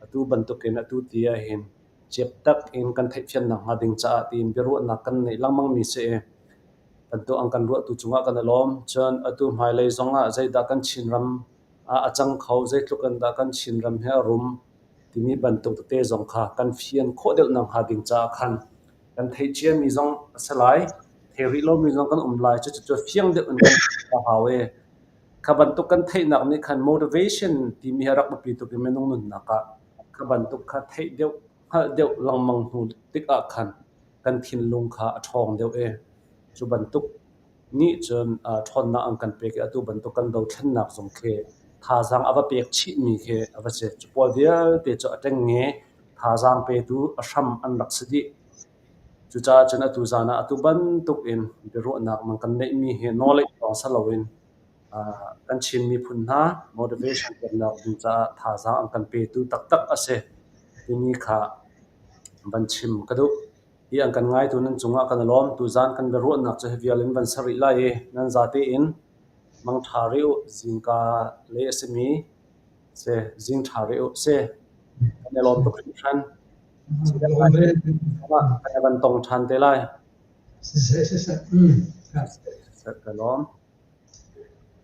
atu bantukin atu ti ahhin ciap tak in kan theihfiannak hnga ding caah tiin biaruahnak kan neih lengmangmi si i bantuk an kan ruahtu cungah kan i lawm. Cun atu hmailei zongah zeidah kan Chinram ah a cang kho, zeitluk in dah kan Chinram hi a rum. timi bantuk tete zong kha kan fian khawh deuh nakhnga ding caah khan kan theih ciami zong a si lai. Thei rih lomi zong kan um lai. Cucu fiang deuh in kan a hau i kha bantuk kan theihnak nih khan motivation timi hi a rak biapi tuk i minung nunnak ah kha bantuk kha theih deuh, hngalh deuh lengmang hnu tikah khan kan thinlung kha a ṭhawng deuh i cu bantuk nih cun ṭhawnnak an kan pek i atu bantuk kan dothlennak zong khi thazaang a va pek chihmi khi a va si. Cu pawl vialte cu a ṭengnge thazaang petu a hram an rak si dih. Cucaah cun atu zan ah atu bantuk in biaruahnak nan kan neihmi hi knowledge lawng si loin kan Chin miphun hna motivation peknak ding caah thazaang an kan petu taktak a si timi kha van chim ka duh. Hi an kan ngaitu nan cungah kan i lawm. Tuzaan kan biaruahnak cu hi vial in van ser rih lai i nan zate in mangṭha rih u. Zingka le a simi si zing ṭha rih u si. Kan i lawm tuk hringhran. Kan i van tong ṭhan te lai. Siseh, siseh. Ka lawm.